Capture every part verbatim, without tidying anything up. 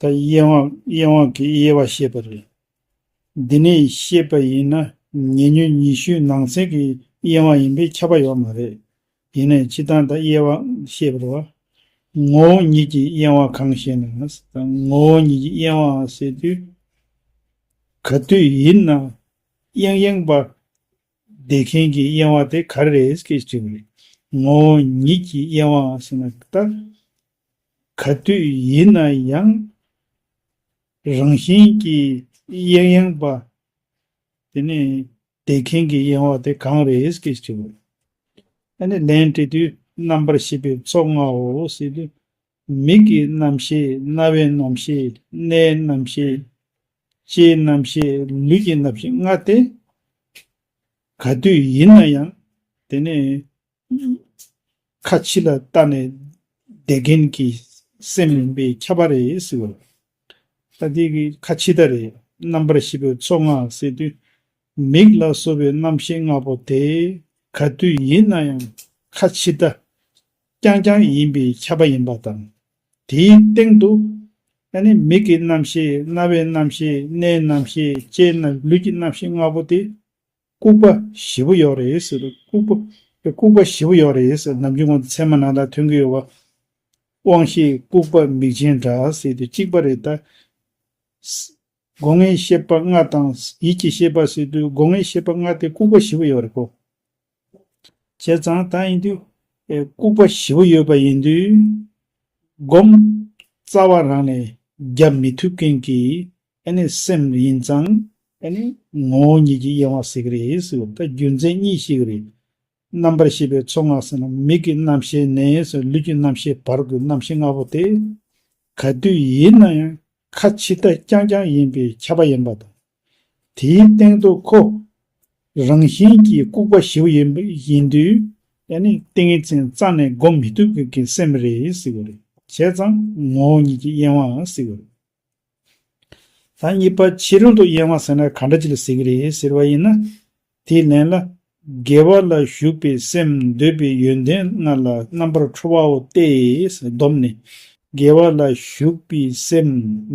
ད་གཡེང་བ་གཡེང་བ་གི་དབྱེ་བ་བཤད་པ་རེད། འདི་ནས་བཤད་པ་ཡིན་ན་ཉེ་ཉོན་ཉི་ཤུའི་ནང་ཚན་གྱི་དབྱེ་བ་ཡིན་པས་ཁྱབ་པ་ཡོད་མ་རེད། ཡིན་ནའི་སྤྱིར་བཏང་ད་དབྱེ་བ་བཤད་པ་རེད་བ། ངོ་བོ་ཉིད་ཀྱི་གཡེང་བ་གང་ཞེ་ན། ངོ་བོ་ཉིད་ཀྱི་གཡེང་བ་ཟེར་དུས། ག་དུས་ཡིན་ན་གཡེང་གཡེང་བ་བསྡད་མཁན་གྱི་གཡེང་བ་དེ་ག་རེ་རེད་ཟེར་གྱི་དྲིས་པ་རེད། ངོ་བོ་ཉིད་ཀྱི་གཡེང་བ་ཟེར་ན་ད། ག་དུས་ཡིན་ན་ཡང་རང་བཞིན་གྱིས་གཡེང་གཡེང་བ། དེ་ནས་བསྡད་མཁན་གྱི་གཡེང་བ་དེ་གང་རེད་ཟེར་གྱི་དྲིས་པ་རེད། ཨ་ནི་ལན་དྲིས་དུས་རྣམ་པར་ཤེས་པའི་ཚོགས་ལྔའོ་ཟེར་དུས། མིག་གི་རྣམ་ཤེས། རྣ་བའི་རྣམ་ཤེས། སྣའི་རྣམ་ཤེས། ལྕེའི་རྣམ་ཤེས། ལུས་ཀྱི་རྣམ་ཤེས་ལྔ་སྟེ། ག་དུས་ཡིན་ན་ཡང་དེ་ནས་ཁ་ཕྱི་ལ་ལྟ་ནས་བསྡད་མཁན་གྱི་སེམས་ཡིན་པས་ཁྱབ་པ་རེད་ཟེར་བ། ད་དེ་གི་ཁ་ཕྱི་ལྟ་རེད། རྣམ་པར་ཤེས་པའི་ཚོགས་ལྔ་ཟེར་དུས། མིག་ལ་སོགས་པའི་རྣམ་ཤེས་ལྔ་པོ་དེ་ག་དུས་ཡིན་ན་ཡང་ཁ་ཕྱི་ལྟ་རྐྱང་རྐྱང་ཡིན་པས་ཁྱབ་པ་ཡིན་པ་དང་། དེའི་སྟེང་དུ་ཨ་ནི་མིག་གི་རྣམ་ཤེས། རྣ་བའི་རྣམ་ཤེས། སྣའི་རྣམ་ཤེས། ལྕེའི་རྣམ། ལུས་ཀྱི་རྣམ་ཤེས་ལྔ་པོ་དེ་ལྐུགས་པ་བཞི་པོ་ཡོད་རེད་ཟེར་དུས། ལྐུགས་པ་ལྐུགས་པ་བཞི་པོ་ཡོད་རེད་ཟེར། ནམ་རྒྱུན་ང་ཚོ་ཚད་མ་ནང་ལ་ཐོན་གྱི་ཡོད་པ། དབང་ཤེས་ལྐུགས་པ་མིག་ཅན་འདྲ་ཟེར་དུས་གཅིག་པ་རེད་ད། སྒོ་ལྔའི་ཤེས་པ་ལྔ་དང་ཡིད་ཀྱི་ཤེས་པ་ཟེར་དུས་སྒོ་ལྔའི་ཤེས་པ་ལྔ་དེ་ལྐུགས་པ་བཞི་པོ་ཡོད་རེད་གོ། བྱས་ཙང་ད་ཡིན་དུས་ལྐུགས་པ་བཞི་པོ་ཡོད་པ་ཡིན་དུས། སྒོམ་རྩ་བ་རང་ནས་རྒྱབ་མི་ཐུབ་མཁན་གྱི་ཨ་ནི་སེམས་ཡིན་ཙང་། ཨ་ནི་ངོ་བོ་ཉིད་ཀྱི་གཡེང་བ་ཟེར་གྱི་རེད་ཟེར་བ། ད་རྒྱུ་མཚན་གཉིས་ཤིག་རེད། རྣམ་པར་ཤེས་པའི་ཚོགས་ལྔ་ཟེར་ན་མིག་གི་རྣམ་ཤེས་ནས་ལུས་ཀྱི་རྣམ་ཤེས་བར་གྱི་རྣམ་ཤེས་ལྔ་པོ་དེ། ག་དུས་ཡིན་ན་ཡང་ཁ་ཕྱི་ལྟ་རྐྱང་རྐྱང་ཡིན་པས་ཁྱབ་པ་ཡིན་པ་དང་། དེའི་སྟེང་དུ་ཁོ་རང་བཞིན་གྱིས་ལྐུགས་པ་བཞི་པོ་ཡིན་པ་ཡིན་དུས། ཨ་ནི་ཏིང་ངེ་འཛིན་རྩ་ནས་སྒོམ་མི་ཐུབ་མཁན་གྱི་སེམས་རེད་ཟེར་བ་རེད། བྱས་ཙང་ངོ་བོ་ཉིད་ཀྱི་གཡེང་བ་ཟེར་བ་རེད། ད་གཉིས་པ་ཕྱི་རོལ་དུ་གཡེང་བ་ཟེར་ན་ག་འདྲ་ཅིག་ལ་ཟེར་གྱི་རེད་ཟེར་བ་ཡིན་ན། དེའི་ལན་ལ། དགེ་བ་ལ་ཞུགས་པའི་སེམས་འདོད་པའི་ཡོན་ཏན་ལྔ་ལ་རྣམ་པར་ཁྲོ་བའོ་སྟེ། སྡོམ་ནི། དགེ་བ་ལ་ཞུགས་པའི་སེམས་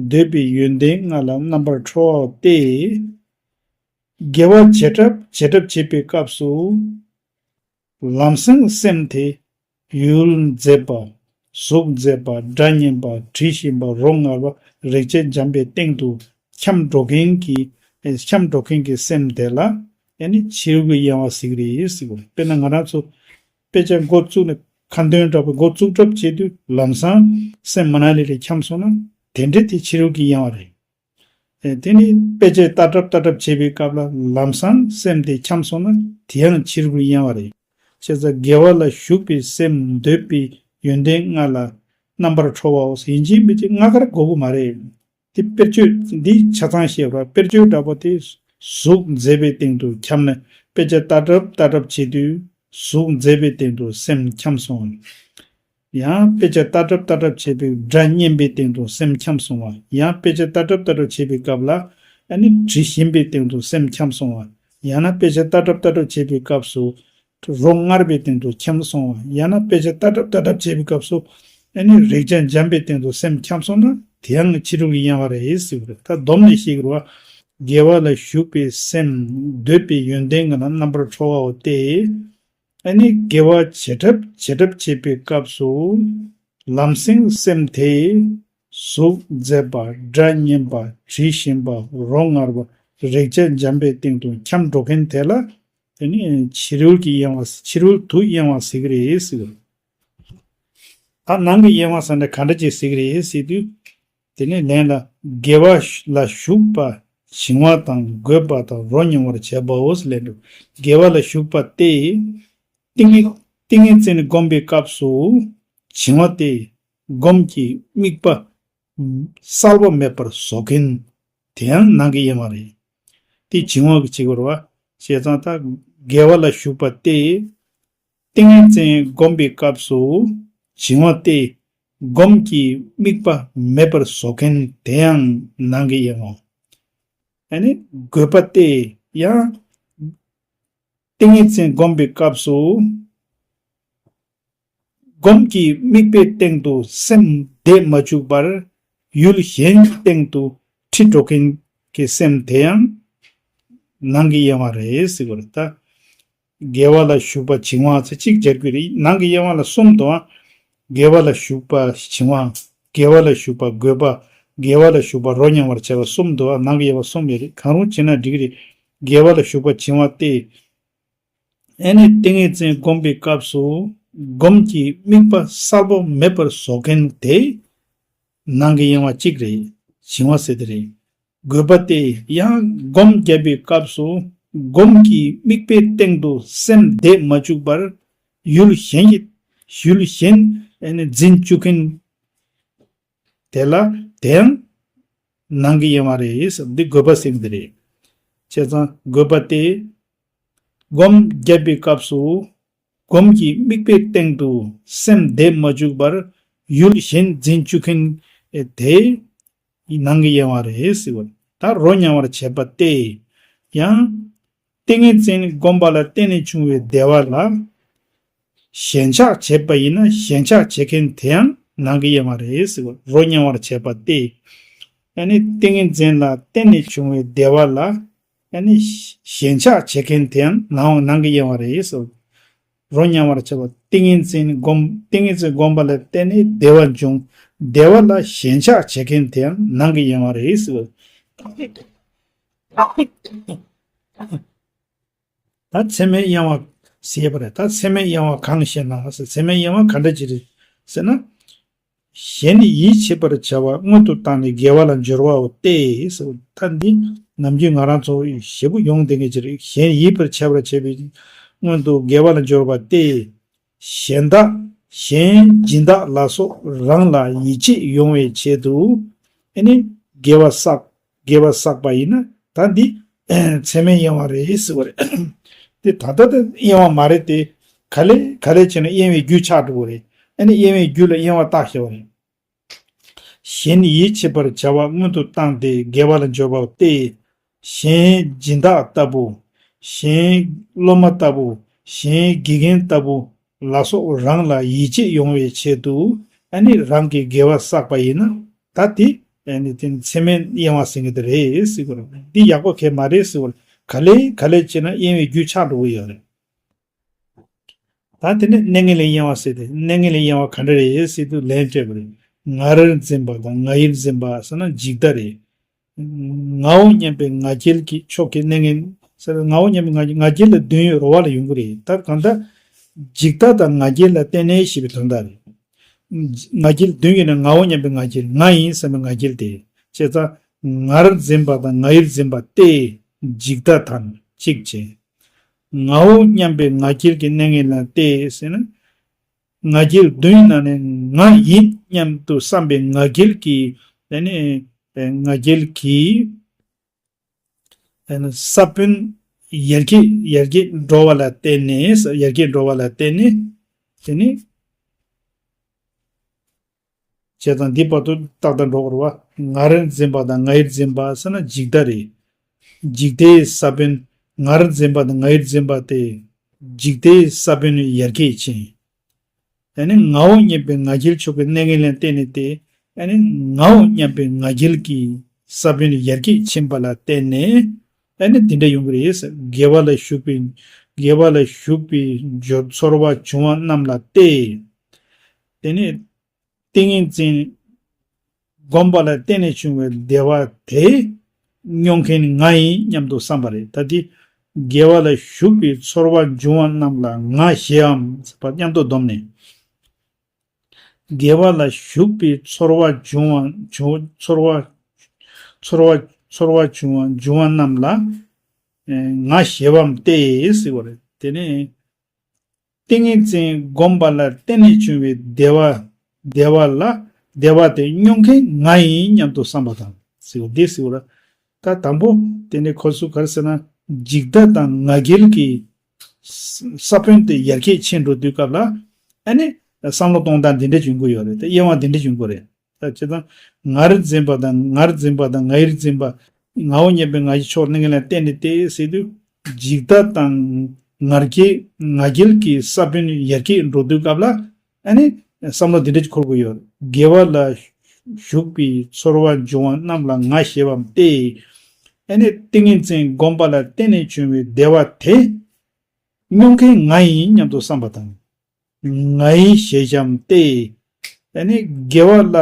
འདོད་པའི་ཡོན་ཏན་ལྔ་ལ་རྣམ་པར་ཁྲོ་བའོ་སྟེ། དགེ་བ་བྱེད་གྲབས་བྱེད་གྲབས་བྱེད་པའི་སྐབས་སུ། ལམ་སེང་སེམས་དེ་ཡུལ་མཛེས་པ། གཟུགས་མཛེས་པ། སྒྲ་སྙན་པ། དྲི་ཞིམ་པ། རོ་མངར་བ། རེག་བྱ་འཇམ་པའི་སྟེང་དུ་འཁྱམས་འགྲོ་མཁན་གྱི། འཁྱམས་འགྲོ་མཁན་གྱི་སེམས་དེ་ལ་ཨ་ནི་ཕྱི་རོལ་གྱི་གཡེང་བ་ཟེར་གྱི་རེད་ཟེར་གྱི་རེད། དཔེར་ན་ང་རང་ཚོ་དཔེ་ཆ་འགོ་བཙུགས་ནས་ཁ་འདོན་འདྲ་པོ་འགོ་བཙུགས་གྲབས་བྱེད་དུས་ལམ་སང་སེམས་མ་ན་ལི་ལ་འཁྱམས་སོང་ན་དེ་འདྲ་དེ་ཕྱི་རོལ་གྱི་གཡེང་བ་རེད། ཨེ། དེ་ནི་དཔེ་ཆ་ལྟ་གྲབས་ལྟ་གྲབས་བྱེད་པའི་སྐབས་ལ་ལམ་སང་སེམས་དེ་འཁྱམས་སོང་ན་དེ་ཡང་ཕྱི་རོལ་གྱི་གཡེང་བ་རེད། བྱས་ཙང་དགེ་བ་ལ་ཞུགས་པའི་སེམས་འདོད་པའི་ཡོན་ཏན་ལྔ་ལ་རྣམ་པར་ཁྲོ་བའོ། ཡིན་གཅིག་མིན་གཅིག་ལྔ་ཀར་དགོས་ཀྱི་མ་རེད། འདི་དཔེར་བརྗོད་འདི་ཆ་ཚང་བཤད་པ་དཔེར་བརྗོད་འདྲ་པོ་དེ། གཟུགས་མཛེས་པའི་སྟེང་དུ་འཁྱམས་ནས་དཔེ་ཆ་ལྟ་གྲབས་ལྟ་གྲབས་བྱེད་དུས་གཟུགས་མཛེས་པའི་སྟེང་དུ་སེམས་འཁྱམས་སོང་། ཡང་དཔེ་ཆ་ལྟ་གྲབས་ལྟ་གྲབས་བྱེད་པའི་སྒྲ་སྙན་པའི་སྟེང་དུ་སེམས་འཁྱམས་སོང་བ། ཡང་དཔེ་ཆ་ལྟ་གྲབས་ལྟ་གྲབས་བྱེད་པའི་སྐབས་ལ་ཨ་ནི་དྲི་ཞིམ་པའི་སྟེང་དུ་སེམས་འཁྱམས་སོང་བ། ཡང་ན་དཔེ་ཆ་ལྟ་གྲབས་ལྟ་གྲབས་བྱེད་པའི་སྐབས་སུ་རོ་མངར་བའི་སྟེང་དུ་འཁྱམས་སོང་བ། ཡང་ན་དཔེ་ཆ་ལྟ་གྲབས་ལྟ་གྲབས་བྱེད་པའི་སྐབས་སུ་ཨ་ནི་རེག་བྱ་འཇམ་པའི་སྟེང་དུ་སེམས་འཁྱམས་སོང་ན་དེ་ཡང་ཕྱི་རོལ་གྱི་གཡེང་བ་རེད་ཟེར་བ་རེད། ད་སྡོམ་ནས་བཤད་ཀྱི་རེད་བ། དགེ་བ་ལ་ཞུགས་པའི་སེམས་འདོད་པའི་ཡོན་ཏན་ལྔ་ལ་རྣམ་པར་ཁྲོ་བའོ་སྟེ། ཨ་ནི་དགེ་བ་བྱེད་གྲབས་བྱེད་གྲབས་བྱེད་པའི་སྐབས་སུ་ལམ་སེང་སེམས་དེ་གཟུགས་མཛེས་པ། སྒྲ་སྙན་པ། དྲི་ཞིམ་པ། རོ་མངར་བ། རེག་བྱ་འཇམ་པའི་སྟེང་དུ་འཁྱམས་འགྲོ་མཁན་དེ་ལ་དེ་ནི་ཕྱི་རོལ་གྱི་གཡེང་བ། ཕྱི་རོལ་དུ་གཡེང་བ་ཟེར་གྱི་རེད་ཟེར་གྱི་རེད། ད་ནང་གི་གཡེང་བ་ཟེར་ན་ག་འདྲ་ཅིག་ཟེར་གྱི་རེད་ཟེར་དུས། དེ་ནས་ལན་ལ། དགེ་བ་ལ་ཞུགས་པ་བྱིང་བ་དང་རྒོད་པ་དང་རོ་མྱོང་བར་བྱེད་པའོ་ཟེར་ལན་འདུག་དགེ་བ་ལ་ཞུགས་པ་སྟེ། ཏིང་ངེ་ཏིང་ངེ་འཛིན་སྒོམ་པའི་སྐབས་སུ་བྱིང་བ་སྟེ། སྒོམ་གྱི་དམིགས་པ་གསལ་པོ་མེད་པར་བཟོ་མཁན་དེ་ཡང་ནང་གི་གཡེང་བ་རེད། དེ་བྱིང་བ་གི་བྱེད་པ་རེད་བ། བྱས་ཙང་ད་དགེ་བ་ལ་ཞུགས་པ་སྟེ། ཏིང་ངེ་འཛིན་སྒོམ་པའི་སྐབས་སུ་བྱིང་བ་སྟེ། སྒོམ་གྱི་དམིགས་པ་མེད་པར་བཟོ་མཁན་དེ་ཡང་ནང་གི་གཡེང་བ། ཨ་ནི་རྒོད་པ་སྟེ་ཡང་ཏིང་ངེ་འཛིན་སྒོམ་པའི་སྐབས་སུ་སྒོམ་གྱི་དམིགས་པའི་སྟེང་དུ་སེམས་བསྡད་མ་བཅུག་པར་ ཡུལ་གཞན་གྱི་སྟེང་དུ་ཁྲིད་འགྲོ་མཁན་གྱི་སེམས་དེ་ཡང་ནང་གི་གཡེང་བ་རེད་ཟེར་བ་རེད་ད། དགེ་བ་ལ་ཞུགས་པ་བྱིང་བ་ཚེ་གཅིག་སྦྱར་དགོས་རེད། ནང་གི་གཡེང་བ་ལ་གསུམ་འདུག་ཨ། དགེ་བ་ལ་ཞུགས་པ་བྱིང་བ། དགེ་བ་ལ་ཞུགས་པ་རྒོད་པ། དགེ་བ་ལ་ཞུགས་པ་རོ་མྱང་བར་བྱེད་པ་གསུམ་འདུག་ཨ། ནང་གི་གཡེང་བ་གསུམ་ཡོད་རེད། གང་རུང་བྱེད་ན་འགྲིག་གི་རེད། དགེ་བ་ལ་ཞུགས་པ་བྱིང་བ་སྟེ། ཨེ་ནི་ཏིང་ངེ་འཛིན་སྒོམ་པའི་སྐབས་སུ་སྒོམ་གྱི་དམིགས་པ་གསལ་པོ་མེད་པར་བཟོ་མཁན་དེ་ནང་གི་གཡེང་བ་གཅིག་རེད། བྱིང་བ་ཟེར་དེ་རེད། རྒོད་པ་སྟེ། ཡང་སྒོམ་བརྒྱབ་པའི་སྐབས་སུ་སྒོམ་གྱི་དམིགས་པའི་སྟེང་དུ་སེམས་བསྡད་མ་བཅུག་པར་ཡུལ་གཞན་གྱི་ཡུལ་གཞན་ཨེ་ནི་འཛིན་བཅུག་མཁན་དེ་ལ་དེའང་ནང་གི་གཡེང་བ་རེད་ཟེར། འདི་རྒོད་པ་ཟེར་གྱི་འདི་རེད། བྱས་ཙང་རྒོད་པ་སྟེ། སྒོམ་བརྒྱབ་པའི་སྐབས་སུ་སྒོམ་གྱི་དམིགས་པའི་སྟེང་དུ་སེམས་བསྡད་མ་བཅུག་པར་ཡུལ་གཞན་འཛིན་བཅུག་མཁན་དེ་ནང་གི་གཡེང་བ་རེད་ཟེར་བ། ད་རོ་མྱང་བར་བྱེད་པ་སྟེ། ཡང་ཏིང་ངེ་འཛིན་སྒོམ་པ་ལ་བརྟེན་ནས་བྱུང་བའི་བདེ་བ་ལ་ཞེན་ཆགས་བྱེད་པ་ཡིན་ན་ཞེན་ཆགས་བྱེད་མཁན་དེའང་ནང་གི་གཡེང་བ་རེད་ཟེར་བ། རོ་མྱང་བར་བྱེད་པ་སྟེ། ཨ་ནི་ཏིང་ངེ་འཛིན་ལ་བརྟེན་ནས་བྱུང་བའི་བདེ་བ་ལ་ཨ་ནི་ཞེན་ཆགས་བྱེད་མཁན་དེའང་ནང་ནང་གི་གཡེང་བ་རེད་ཟེར་བ། རོ་མྱང་བར་བྱེད་པ། ཏིང་ངེ་འཛིན་སྒོམ། ཏིང་ངེ་འཛིན་སྒོམ་པ་ལ་བརྟེན་ནས་བདེ་བ་འབྱུང་། བདེ་བ་ལ་ཞེན་ཆགས་བྱེད་མཁན་དེའང་ནང་གི་གཡེང་བ་རེད་ཟེར་བ། ད་མཚན་མའི་གཡེང་བ་ཟེར་བ་རེད། ད་མཚན་མའི་གཡེང་བ་གང་ཞེ་ན་ཟེར། མཚན་མའི་གཡེང་བ་ག་འདྲ་ཅིག་རེད་ཟེར་ན། གཞན་ཡིད་ཆེས་པར་བྱ་བ་སྔོན་དུ་བཏང་ནས་དགེ་བ་ལ་སྦྱོར་བའོ་སྟེ་ཟེར། ད་འདི་ནམ་རྒྱུན་ང་རང་ཚོ་ཞེ་པོ་ཡོང་བསྡད་མཁན་ཅིག་རེད། གཞན་ཡིད་པར་བྱ་བར་བྱེད་པའི་སྔོན་དུ་དགེ་བ་ལ་སྦྱོར་བ་སྟེ། གཞན་དག་གཞན་སྦྱིན་བདག་ལ་སོགས་རང་ལ་ཡིད་ཆེས་ཡོང་བའི་ཆེད་དུ་ཨ་ནི་དགེ་བ་བསགས། དགེ་བ་བསགས་པ་ཡིན་ན་ད་འདི་མཚན་མའི་གཡེང་བ་རེད་ཟེར་བ་རེད། དེ་ད་ལྟ་དེ་གཡེང་བ་མ་རེད་དེ། ག་ལེ་ག་ལེ་བྱས་ན་གཡེང་བའི་རྒྱུ་ཆགས་འགྲོ་གི་རེད། ཨ་ནི་གཡེང་བའི་རྒྱུ་ལ་གཡེང་བ་བཏགས་བཞག་པ་རེད། གཞན་ཡིད་ཆེས་པར་བྱ་བ་སྔོན་དུ་བཏང་སྟེ་དགེ་བ་ལ་སྦྱོར་བའོ་སྟེ། གཞན་སྦྱིན་བདག་ལྟ་བུ། གཞན་སློབ་མ་ལྟ་བུ། གཞན་དགེ་རྒན་ལྟ་བུ་ལ་སོགས་རང་ལ་ཡིད་ཆེས་ཡོང་བའི་ཆེད་དུ་ཨ་ནི་རང་གིས་དགེ་བ་བསགས་པ་ཡིན་ན་ད་དེ་ཨ་ནི་དེ་མཚན་མའི་གཡེང་བ་ཟེར་གྱི་དེ་རེད་ཟེར་གྱི་རེད། འདི་ཡག་པོ་གང་ཡང་མ་རེད་ཟེར་བ་རེད། ག་ལེ་ག་ལེ་བྱས་ན་གཡེང་བའི་རྒྱུ་ཆགས་འགྲོ་གི་ཡོད་རེད། ད་དེ་ནས་གནས་ངན་ལས་གཡེང་བ་ཟེར་ཏེ། གནས་ངན་ལས་གཡེང་བ་ག་འདྲ་རེད་ཟེར་དུས་ལན་སྤྲད་པ་རེད། ང་རིར་འཛིན་པ་དང་ང་ཡིར་འཛིན་པ་ཟེར་ན་འཇིག་ལྟ་རེད། ངའོ་སྙམ་པའི་ང་རྒྱལ་གྱི་ཕྱོགས་ཀྱི་གནས་ངན་ཟེར། ངའོ་སྙམ་པའི་ང་རྒྱལ། ང་རྒྱལ་ལ་འདུན་ཡོད་རེད་བ་ལ་ཡོང་གི་རེད། ད་གང་ལྟར་འཇིག་ལྟ་དང་ང་རྒྱལ་ལ་བརྟེན་ནས་ཞེས་པའི་དོན་དག་རེད། ང་རྒྱལ་འདུན་ཡོད་ན་ངའོ་སྙམ་པའི་ང་རྒྱལ། ང་ཡིན་བསམ་པའི་ང་རྒྱལ་དེ། བྱས་ཙང་ང་རིར་འཛིན་པ་དང་ང་ཡིར་འཛིན་པ་སྟེ་འཇིག་ལྟ་དང་གཅིག་བྱས། ངའོ་སྙམ་པའི་ང་རྒྱལ་གྱི་གནས་ངན་ལ་སྟེ་ཟེར་ན། ང་རྒྱལ་བདུན་ནང་ནས་ང་ཡིན་སྙམ་དུ་བསམ་པའི་ང་རྒྱལ་གྱི་ཨ་ནི་ང་རྒྱལ་གྱི་ཨ་ནི་ས་བོན་ཡར་རྒྱས་ཡར་རྒྱས་འགྲོ་བ་ལ་བརྟེན་ནས། ཡར་རྒྱས་འགྲོ་བ་ལ་བརྟེན་ནས་དེ་ནི། བྱས་ཙང་འདི་བར་དུ་ཏག་ཏག་འགྲོ་དགོས་རེད་བ། ང་རིར་འཛིན་པ་དང་ང་ཡིར་འཛིན་པ་ཟེར་ན་འཇིག་ལྟ་རེད། འཇིག་ལྟའི་ས་བོན། ང་རིར་འཛིན་པ་དང་ང་ཡིར་འཛིན་པ་སྟེ་འཇིག་ལྟའི་ས་བོན་ཡར་རྒྱས་ཕྱིན། ཨ་ནི་ངའོ་སྙམ་པའི་ང་རྒྱལ་ཕྱོགས་ཀྱི་གནས་ངན་ལ་བརྟེན་ནས་ཏེ། ཨ་ནི་ངའོ་སྙམ་པའི་ང་རྒྱལ་གྱི་ས་བོན་ཡར་རྒྱས་ཕྱིན་པ་ལ་བརྟེན་ནས་ཨ་ནི་འདི་འདྲ་ཡོང་གི་རེད། དགེ་བ་ལ་ཞུགས་པའི་དགེ་བ་ལ་ཞུགས་པའི་འབྱོར་ཚོར་བ་བྱུང་བ་རྣམས་ལ་སྟེ། དེ་ནས་ཏིང་ངེ་འཛིན་སྒོམ་པ་ལ་བརྟེན་ནས་བྱུང་བའི་བདེ་བ་དེ་མྱོང་མཁན་ང་ཡིན་སྙམ་དུ་བསམ་པ་རེད། ད་དེ་དགེ་བ་ལ་ཞུགས་པའི་ཚོར་བ་འབྱུང་བ་རྣམས་ལ་ང་ཞེའམ་ཟེར་བ་མཉམ་དུ་བསྡོམས་ནས། དགེ་བ་ལ་ཞུགས་པའི་ཚོར་བ་འབྱུང་བ་འབྱུང་ཚོར་བ་ཚོར་བ་ཚོར་བ་བྱུང་བ་འབྱུང་བ་རྣམས་ལ་ང་ཞེའམ་སྟེ་ཟེར་བ་རེད། དེ་ནས། ཏིང་ངེ་འཛིན་སྒོམ་པ་ལ་བརྟེན་ནས་བྱུང་བའི་བདེ་བ། བདེ་བ་ལ་བདེ་བ་དེ་མྱོང་མཁན་ང་ཡིན་སྙམ་དུ་བསམ་པ་དང་ཟེར་བ་འདི་ཟེར་བ་ལ། ད་དང་པོ་དེ་ནི་ཁོ་ཚོ་ག་རེ་ཟེར་ན་འཇིག་ལྟ་དང་ང་རྒྱལ་གྱི་ས་བོན་དེ་ཡར་རྒྱས་ཕྱིན་འགྲོ་དུས་སྐབས་ལ་ཨ་ནི་བསམ་བློ་གཏོང་སྟངས་འདི་འདྲ་བྱུང་གི་ཡོད་རེད། དེ་གཡེང་བ་འདི་འདྲ་བྱུང་གི་རེད། ད་བྱས་ཙང་ང་རིར་འཛིན་པ་དང་ང་རིར་འཛིན་པ་དང་ང་ཡིར་འཛིན་པ། ངའོ་སྙམ་པའི་ང་ཡི་ཕྱོགས་གནས་ངན་ལ་བརྟེན་ནས་ཏེ་ཟེར་དུས་འཇིག་ལྟ་དང་ང་རྒྱལ་ང་རྒྱལ་གྱི་ས་བོན་ཡར་རྒྱས་འགྲོ་དུས་སྐབས་ལ་ཨ་ནི་བསམ་བློ་འདི་འདྲ་ཅིག་འཁོར་དགོས་ཡོད། དགེ་བ་ལ་ ཞུགས་པའི་ཚོར་བ་འབྱུང་བ་རྣམས་ལ་ང་ཞེས་པའམ་སྟེ། ཨ་ནི་ཏིང་ངེ་འཛིན་བསྒོམ་པ་ལ་བརྟེན་ནས་བྱུང་བའི་བདེ་བ་དེ་མྱོང་མཁན་ང་ཡིན་སྙམ་དུ་བསམ་པ་དང་། ང་ཡི་ཞེས་བྱའམ་སྟེ། ཨ་ནི་དགེ་བ་ལ་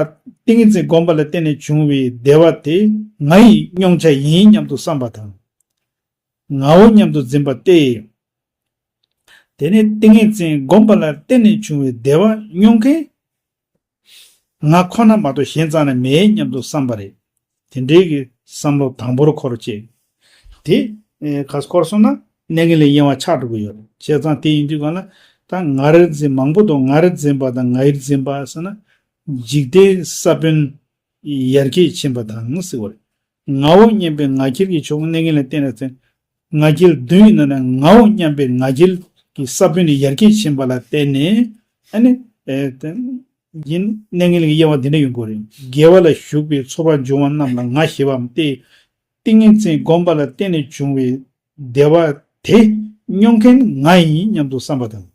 ཏིང་ངེ་འཛིན་བསྒོམ་པ་ལ་བརྟེན་ནས་བྱུང་བའི་བདེ་བ་དེ་ང་ཡི་མྱོང་བྱ་ཡིན་སྙམ་དུ་བསམ་པ་དང་། ངའོ་སྙམ་དུ་འཛིན་པ་སྟེ། དེ་ནས་ཏིང་ངེ་འཛིན་བསྒོམ་པ་ལ་བརྟེན་ནས་བྱུང་བའི་བདེ་བ་མྱོང་མཁན་ང་ཁོ་ན་མ་གཏོགས་གཞན་རྩ་ནས་མེད་སྙམ་དུ་བསམ་པ་རེད། དེ་འདྲའི་གི་བསམ་བློ་དང་པོར་འཁོར་བྱས། དེ་ཨེ་ག་འཁོར་སོང་ན་གནས་ངན་ལས་གཡེང་བ་ཆགས་འགྲོ་གི་ཡོད་རེད། བྱས་ཙང་དེ་ཡིན་དུས་གང་ལ་ད་ང་རེར་འཛིན་མང་པོ་དང་ང་རེར་འཛིན་པ་དང་ང་ཡིར་འཛིན་པ་ཟེར་ན་འཇིག་རྟེན་ས་བོན་ཡར་རྒྱས་ཕྱིན་པ་དང་ཟེར་བ་རེད། ངའོ་སྙམ་པའི་ང་རྒྱལ་གྱི་ཕྱོགས་གནས་ངན་ལས་བརྟེན་ནས་ཚེ། ང་རྒྱལ་བདུན་ཡིན་ན་ནི་ངའོ་སྙམ་པའི་ང་རྒྱལ་གྱི་ས་བོན་ནི་ཡར་རྒྱས་ཕྱིན་པ་ལ་བརྟེན་ནས་ཨ་ནི་ཨེ་ཡིན་གནས་ངན་ལས་ཀྱི་གཡེང་བ་འདི་འདྲ་ཡོང་གི་རེད། དགེ་བ་ལ་ཞུགས་པའི་ཚོར་བ་འབྱུང་བ་རྣམས་ལ་ང་ཞེས་པའམ་སྟེ། ཏིང་ངེ་འཛིན་བསྒོམ་པ་ལ་བརྟེན་ནས་བྱུང་བའི་བདེ་བ་དེ་མྱོང་མཁན་ང་ཡིན་སྙམ་དུ་བསམ་པ་དང་།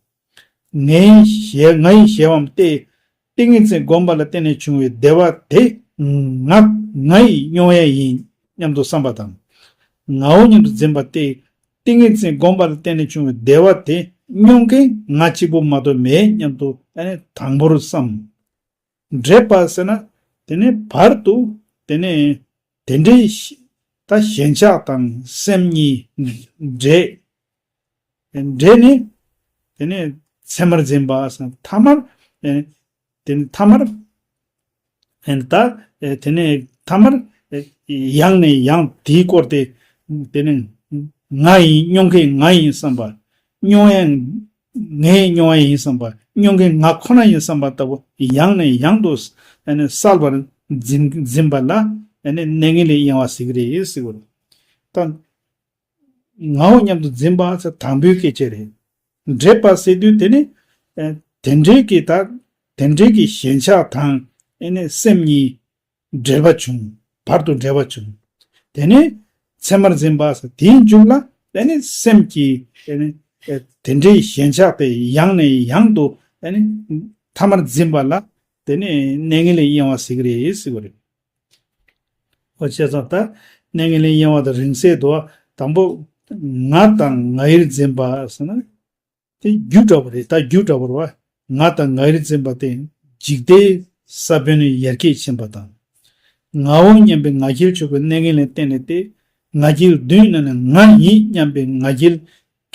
ངའི་ཞེས་ངའི་ཞེས་པའམ་སྟེ། ཏིང་ངེ་འཛིན་བསྒོམ་པ་ལ་བརྟེན་ནས་བྱུང་བའི་བདེ་བ་དེ་ང་ང་ཡིས་མྱོང་ཡ་ཡིན་སྙམ་དུ་བསམ་པ་དང་། ངའོ་སྙམ་དུ་འཛིན་པ་སྟེ། ཏིང་ངེ་འཛིན་བསྒོམ་པ་ལ་བརྟེན་ནས་བྱུང་བའི་བདེ་བ་དེ་མྱོང་མཁན་ང་གཅིག་པུ་མ་གཏོགས་མེད་སྙམ་དུ་ཨ་ནི་དང་པོར་བསམ། འདྲེས་པ་ཟེར་ན་དེ་ནི་བར་དུ་དེ་ནི་དེ་འདྲའི་ཤ་ད་ཞེན་ཆགས་དང་སེམས་གཉིས་འདྲེས། འདྲེས་ནས་དེ་ནས་མཚན་མར་འཛིན་པ་ཟེར་ཐ་མར་དེ་ནི་ཐ་མར་ད་དེ་ནས་ཐ་མར་ཡང་ནས་ཡང་དེའི་སྐོར་དེ་དེ་ནི་ང་ཡིན་མྱོང་མཁན་ང་ཡིན་བསམ་པ། མྱོང་ཡང་ངས་མྱོང་བ་ཡིན་བསམ་པ། མྱོང་མཁན་ང་ཁོ་ན་ཡིན་བསམ་པ་ལྟ་བུ་ཡང་ནས་ཡང་དུ་ཨ་ནི་གསལ་བར་འཛིན་འཛིན་པ་ལ་ཨ་ནི་གནས་ངན་ལས་གཡེང་བ་ཟེར་གི་རེད་ཟེར་བ་རེད། ད་ངའོ་སྙམ་དུ་འཛིན་པ་ཟེར་དང་པོའི་སྐད་ཆ་རེད། འདྲེས་པ་ཟེར་དུས་དེ་ནི་ཨ་དེ་འདྲའི་གི་ད་དེ་འདྲའི་གི་ཞེན་ཆགས་དང་ཨ་ནི་སེམས་གཉིས་འབྲེལ་བ་བྱུང་། བར་དུ་འབྲེལ་བ་བྱུང་། དེ་ནས་མཚན་མར་འཛིན་པ་ཟེར་དེའི་མཇུག་ལ་ཨ་ནི་སེམས་ཀྱི་ཨ་ནི་ཨ་དེ་འདྲའི་ཞེན་ཆགས་དེ་ཡང་ནས་ཡང་དུ་ཨ་ནི་ཐ་མར་འཛིན་པ་ལ་དེ་ནས་གནས་ངན་ལས་གཡེང་བ་ཟེར་གི་རེད་ཟེར་བ་རེད། འོ་བྱས་ཙང་ད་གནས་ངན་ལས་གཡེང་བ་དང་རིང་བསྲེལ་དུ་དང་པོ་ང་དང་ང་ཡིར་འཛིན་པ་ཟེར་ན། དེ་རྒྱུ་འདྲ་བོ་རེད། ད་རྒྱུ་འདྲ་བོ་རེད་བ། ང་དང་ང་ཡིར་འཛིན་པ་དེ་འཇིག་ལྟའི་ས་བོན་ནས་ཡར་རྒྱས་ཕྱིན་པ་དང་། ངའོ་སྙམ་པའི་ང་རྒྱལ་ཆོག་པའི་གནས་ངན་ལས་བརྟེན་ནས་ཏེ། ང་རྒྱལ་བདུན་ཡིན་ན་ནི་ང་ཡིན་སྙམ་པའི་ང་རྒྱལ་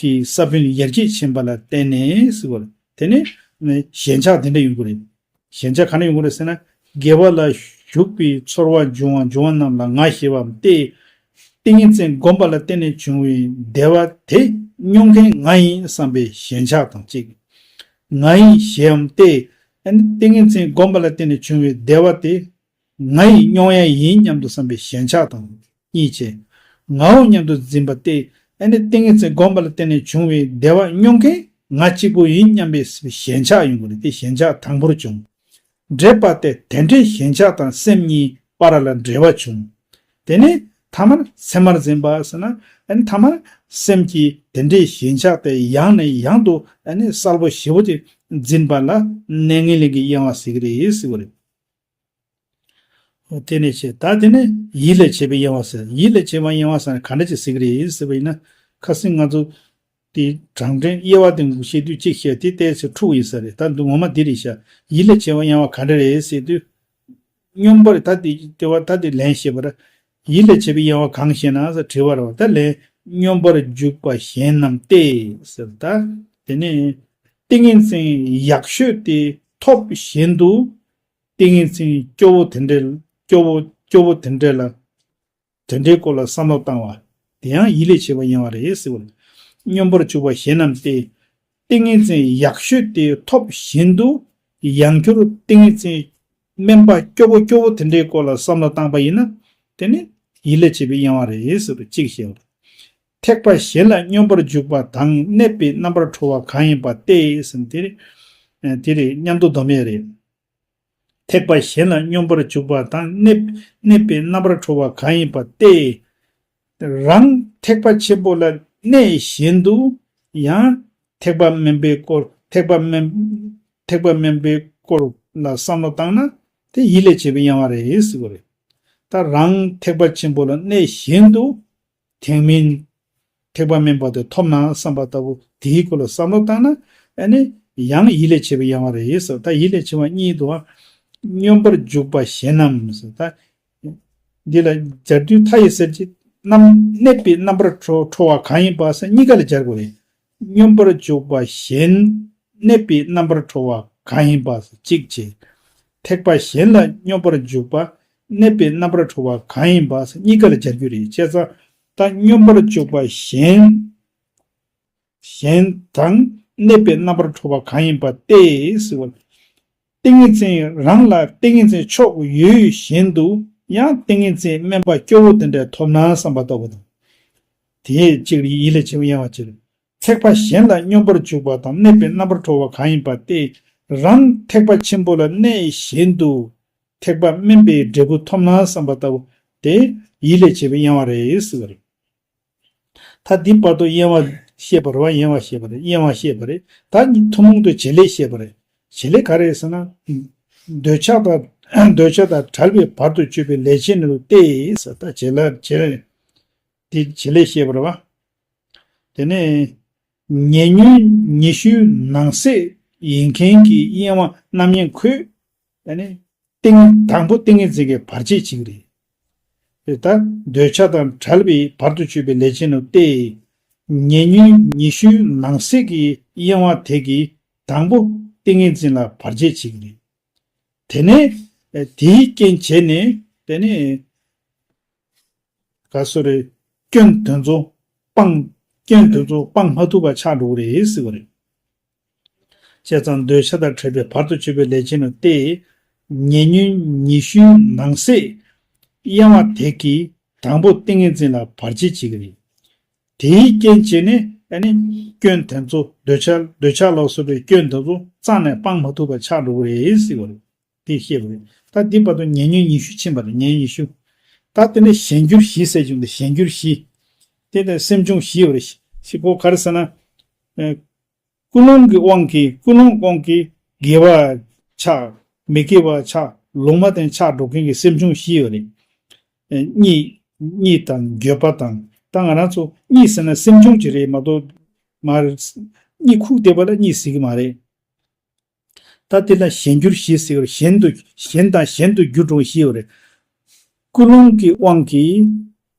གྱི་ས་བོན་ནས་ཡར་རྒྱས་ཕྱིན་པ་ལ་བརྟེན་ནས་ཟེར་བ་རེད། དེ་ནས་ཞེན་ཆགས་དེ་འདྲ་ཡོང་གི་རེད། ཞེན་ཆགས་ག་ནས་ཡོང་གི་རེད་ཟེར་ན། དགེ་བ་ལ་ཞུགས་པའི་ཚོར་བ་འབྱུང་བ་འབྱུང་བ་རྣམས་ལ་ང་ཞེས་པའམ་སྟེ། ཏིང་ངེ་འཛིན་བསྒོམ་པ་ལ་བརྟེན་ནས་བྱུང་བའི་བདེ་བ་དེ་མྱོང་མཁན་ང་ཡིན་བསམ་པའི་ཞེན་ཆགས་དང་གཅིག་ང་ཡིན་ཞེས་པའམ་སྟེ། ཏིང་ངེ་འཛིན་བསྒོམ་པ་ལ་བརྟེན་ནས་བྱུང་བའི་བདེ་བ་དེ་ང་ཡིས་མྱོང་ཡ་ཡིན་སྙམ་དུ་བསམ་པའི་ཞེན་ཆགས་དང་གཉིས་བྱས། ངའོ་སྙམ་དུ་འཛིན་པ་སྟེ། ཏིང་ངེ་འཛིན་བསྒོམ་པ་ལ་བརྟེན་ནས་བྱུང་བའི་བདེ་བ་མྱོང་མཁན་ང་གཅིག་པུ་ཡིན་སྙམ་པའི་ཞེན་ཆགས་ཡོང་གི་རེད་དེ། ཞེན་ཆགས་དང་པོར་བྱུང་། འདྲེས་པ་སྟེ། དེ་འདྲའི་ཞེན་ཆགས་དང་སེམས་གཉིས་བར་ལ་འབྲེལ་བ་བྱུང་། དེ་ནས་ཐ་མར་མཚན་མར་འཛིན་པ་ཟེར་ན། ཨ་ནི་ཐ་མར་སེམས་ཀྱི་དེ་འདྲའི་ཞེན་ཆགས་དེ་ཡང་ནས་ཡང་དུ་ཨ་ནི་གསལ་པོ་ཞེ་པོ་ཅིག་འཛིན་པ་ལ་གནས་ངན་ལས་ཀྱི་གཡེང་བ་ཟེར་གི་རེད་ཟེར་བ་རེད། དེ་ནས་བྱས། ད་དེ་ནས་ཡིད་ལས་བྱས་པའི་གཡེང་བ་ཟེར། ཡིད་ལས་བྱས་པའི་གཡེང་བ་ཟེར་ན་ག་འདྲ་ཅིག་ཟེར་གི་རེད་ཟེར་བ་ཡིན་ན། ཁ་སང་ང་ཚོ་དེ་དྲང་འདྲེན་དབྱེ་བ་དེ་བཤད་དུས་གཅིག་བཤད་དེ་ཏོག་ཙམ་འཁྲུག་ཡིན་ས་རེད། ད་འདི་ངོ་མ་འདི་རེད་ཤག་ཡིད་ལ་བྱེད་པ་གཡེང་བ་ག་འདྲ་རེད་ཟེར་དུས། སྙོམས་པར་ད་དེ་དེ་བ་ད་དེ་ལན་བཤད་པར། ཡིད་ལ་བྱེད་པའི་གཡེང་བ་གང་ཞེ་ན་ཟེར་དྲི་བ་རེད་བ། ད་ལན་སྙོམས་པར་འཇུག་པ་གཞན་རྣམས་ཏེ་ཟེར། ད་དེ་ནས་ཏིང་ངེ་འཛིན་ཡག་ཤོས་དེ་ཐོབ་བཞིན་དུ་ཏིང་ངེ་འཛིན་སྐྱོ་བོ་དེ་འདྲ་སྐྱོ་བོ་སྐྱོ་བོ་དེ་འདྲ་ལ། དེ་འདྲའི་སྐོར་ལ་བསམ་བློ་བཏང་བ། དེ་ཡང་ཡིད་ལས་བྱེད་པ་གཡེང་བ་རེད་ཟེར་བ་རེད། སྙོམས་པར་འཇུག་པ་གཞན་རྣམས་ཏེ། ཏིང་ངེ་འཛིན་ཡག་ཤོས་དེ་ཐོབ་བཞིན་དུ་ཡང་བསྐྱར་ཏིང་ངེ་འཛིན་དམན་པ་སྐྱོ་བོ་སྐྱོ་བོ་དེ་འདྲའི་སྐོར་ལ་བསམ་བློ་བཏང་པ་ཡིན་ན། དེ་ནི་ཡིད་ལས་བྱེད་པའི་གཡེང་བ་རེད་ཟེར་བ་གཅིག་བཤད་པ་རེད། ཐེག་པ་གཞན་ལ་སྙོམས་པར་འཇུག་པ་དང་གནས་པའི་རྣམ་པར་གྲོལ་བ་གང་ཡིན་པ་སྟེ་ཟེར་དེ་རེད། དེ་རེད། མཉམ་དུ་སྡོམ་ཡས་རེད། ཐེག་པ་གཞན་ལ་སྙོམས་པར་འཇུག་པ་དང་གནས་གནས་པའི་རྣམ་པར་གྲོལ་བ་གང་ཡིན་པ་སྟེ། རང་ཐེག་པ་ཆེན་པོ་ལ་གནས་བཞིན་དུ་ཡང་ཐེག་པ་དམན་པའི་སྐོར་ཐེག་པ་དམན་ཐེག་པ་དམན་པའི་སྐོར་ལ་བསམ་བློ་བཏང་ན་ དེ་ཡིད་ལས་བྱེད་པའི་གཡེང་བ་རེད་ཟེར་བ་རེད། ད་རང་ཐེག་པ་ཆེན་པོ་ལ་གནས་བཞིན་དུ་ཐེག་དམན་ཐེག་པ་དམན་པ་དེ་ཐོབ་ན་བསམ་པ་ལྟ་བུ་དེའི་སྐོར་ལ་བསམ་བློ་བཏང་ན་ཨ་ནི་ཡང་ཡིད་ལས་བྱེད་པའི་གཡེང་བ་རེད་ཟེར། ད་ཡིད་ལས་བྱེད་པ་གཉིས་འདུག་བ། སྙོམས་པར་འཇུག་པ་གཞན་ནམ་ཟེར། ད་འདི་ལ་སྦྱར་དུས་མཐའ་ཡས་གསལ་བྱེད་རྣམ་གནས་པའི་རྣམ་པར་གྲོལ་གྲོལ་བ་གང་ཡིན་པ་ཟེར་གཉིས་ཀ་ལ་སྦྱར་དགོས་རེད། སྙོམས་པར་འཇུག་པ་གཞན་གནས་པའི་རྣམ་པར་གྲོལ་བ་གང་ཡིན་པ་ཟེར་གཅིག་བྱས། ཐེག་པ་གཞན་ལ་སྙོམས་པར་འཇུག་པ་གནས་པའི་རྣམ་པར་གྲོལ་བ་གང་ཡིན་པ་ཟེར་གཉིས་ཀ་ལ་སྦྱར་རྒྱུ་རེད། བྱས་ཙང་ད་སྙོམས་པར་འཇུག་པ་གཞན་གཞན་དང་གནས་པའི་རྣམ་པར་གྲོལ་བ་གང་ཡིན་པ་སྟེ་ཟེར་བ། ཏིང་ངེ་འཛིན་རང་ལ་ཏིང་ངེ་འཛིན་མཆོག་ཡོད་བཞིན་དུ་ཡང་ཏིང་ངེ་འཛིན་དམན་པ་སྐྱོ་བོ་དེ་འདྲ་ཐོབ་ན་བསམ་པ་ལྟ་བུ་དང་། དེས་གཅིག་ཡིད་ལས་བྱེད་པའི་གཡེང་བ་ཅིག་རེད། ཐེག་པ་གཞན་ལ་སྙོམས་པར་འཇུག་པ་དང་གནས་པའི་རྣམ་པར་གྲོལ་བ་གང་ཡིན་པ་སྟེ། རང་ཐེག་པ་ཆེན་པོ་ལ་གནས་བཞིན་དུ་ཐེག་པ་དམན་པའི་འབྲས་བུ་ཐོབ་ན་བསམ་པ་ལྟ་བུ་དེ་ཡིད་ལས་བྱེད་པའི་གཡེང་བ་རེད་ཟེར་བ་རེད། ད་འདི་བར་དུ་གཡེང་བ་བཤད་པ་རེད་བ། གཡེང་བ་བཤད་པ་རེད། གཡེང་བ་བཤད་པ་རེད། ད་ཐུན་མོང་དུ་བྱེད་ལས་བཤད་པ་རེད། བྱེད་ལས་ག་རེ་ཟེར་ན། འདོད་ཆགས་དང་འདོད་ཆགས་དང་བྲལ་བའི་བར་དུ་གཅོད་པའི་ལས་ཅན་ལུ་སྟེ་ཟེར། ད་བྱེད་ལས་བྱེད་ལས་དེ་བྱེད་ལས་བཤད་པ་རེད་བ། དེ་ནས་ཉེ་ཉོན་ཉི་ཤུའི་ནང་གསེས་ཡིན་མཁན་གྱི་གཡེང་བ་རྣམ་གཡེང་ཁོས་ཨ་ནི་ཏིང་དང་པོ་ཏིང་ངེ་འཛིན་གྱི་བར་ཆད་བྱེད་ཀྱི་རེད། དེ་ལྟར་འདོད་ཆགས་དང་བྲལ་བའི་བར་དུ་གཅོད་པའི་ལས་ཅན་ནོ་སྟེ། ཉེ་ཉོན་ཉི་ཤུའི་ནང་གསེས་ཀྱི་གཡེང་བ་དེ་གིས་དང་པོ་ཏིང་ངེ་འཛིན་ལ་བར་ཆད་བྱེད་ཀྱི་རེད། དེ་ནས་དེའི་རྐྱེན་བྱས་ནས་དེ་ནས་ག་སོ་རེ་སྐྱོན་དེ་ཚོ་སྤང་སྐྱོན་དེ་ཚོ་སྤང་མ་ཐུབ་པ་ཆགས་འགྲོ་གི་རེད་ཟེར་བ་རེད། བྱས་ཙང་འདོད་ཆགས་དང་བྲལ་བའི་བར་དུ་གཅོད་པའི་ལས་ཅན་ནོ་སྟེ། ཉེ་ཉོན་ཉི་ཤུའི་ནང་གསེས་གཡེང་བ་དེ་གིས་དང་པོ་ཏིང་ངེ་འཛིན་ལ་བར་ཆད་བྱེད་ཀྱི་རེད། དེའི་རྐྱེན་བྱས་ནས་ཨ་ནི་སྐྱོན་དེ་ཚོ་འདོད་ཆགས་འདོད་ཆགས་ལ་སོགས་པའི་སྐྱོན་དེ་ཚོ་རྩ་ནས་སྤང་མ་ཐུབ་པ་ཆགས་འགྲོ་གི་རེད་ཟེར་བ་རེད། དེ་བཤད་པ་རེད། ད་འདི་བར་དུ་ཉེ་ཉོན་ཉི་ཤུ་ཕྱིན་པ་རེད། ཉེ་ཉོན་ཉི་ཤུ། ད་དེ་ནས་གཞན་འགྱུར་བཞི་ཟེར་བྱུང་སྟེ། གཞན་འགྱུར་བཞི། དེ་ནས་སེམས་བྱུང་བཞི་ཡོད་རེད། ཞིག་པོ་ག་རེ་ཟེར་ན། ཨེ། ཀུན་སློང་གི་དབང་གིས་ཀུན་སློང་དབང་གིས་དགེ་བ་ཆགས། མི་དགེ་བ་ཆགས། ལུང་མ་བསྟན་ཆགས་འགྲོ་མཁན་གྱི་སེམས་བྱུང་བཞི་ཡོད་རེད། ཨེ། གཉིད་གཉིད་དང་འགྱོད་པ་དང་། ད་ང་རང་ཚོ་གཉིད་ཟེར་ན་སེམས་བྱུང་ཅིག་རེད་མ་གཏོགས་མ་རེད། གཉིད་ཁུག་བསྡད་པ་ལ་གཉིད་ཟེར་གྱི་མ་རེད། ད་དེ་ལ་གཞན་འགྱུར་བཞི་ཟེར་བར་གཞན་དུ་གཞན་དང་གཞན་དུ་འགྱུར་འགྲོ་བཞི་ཡོད་རེད། ཀུན་སློང་གི་དབང་གིས་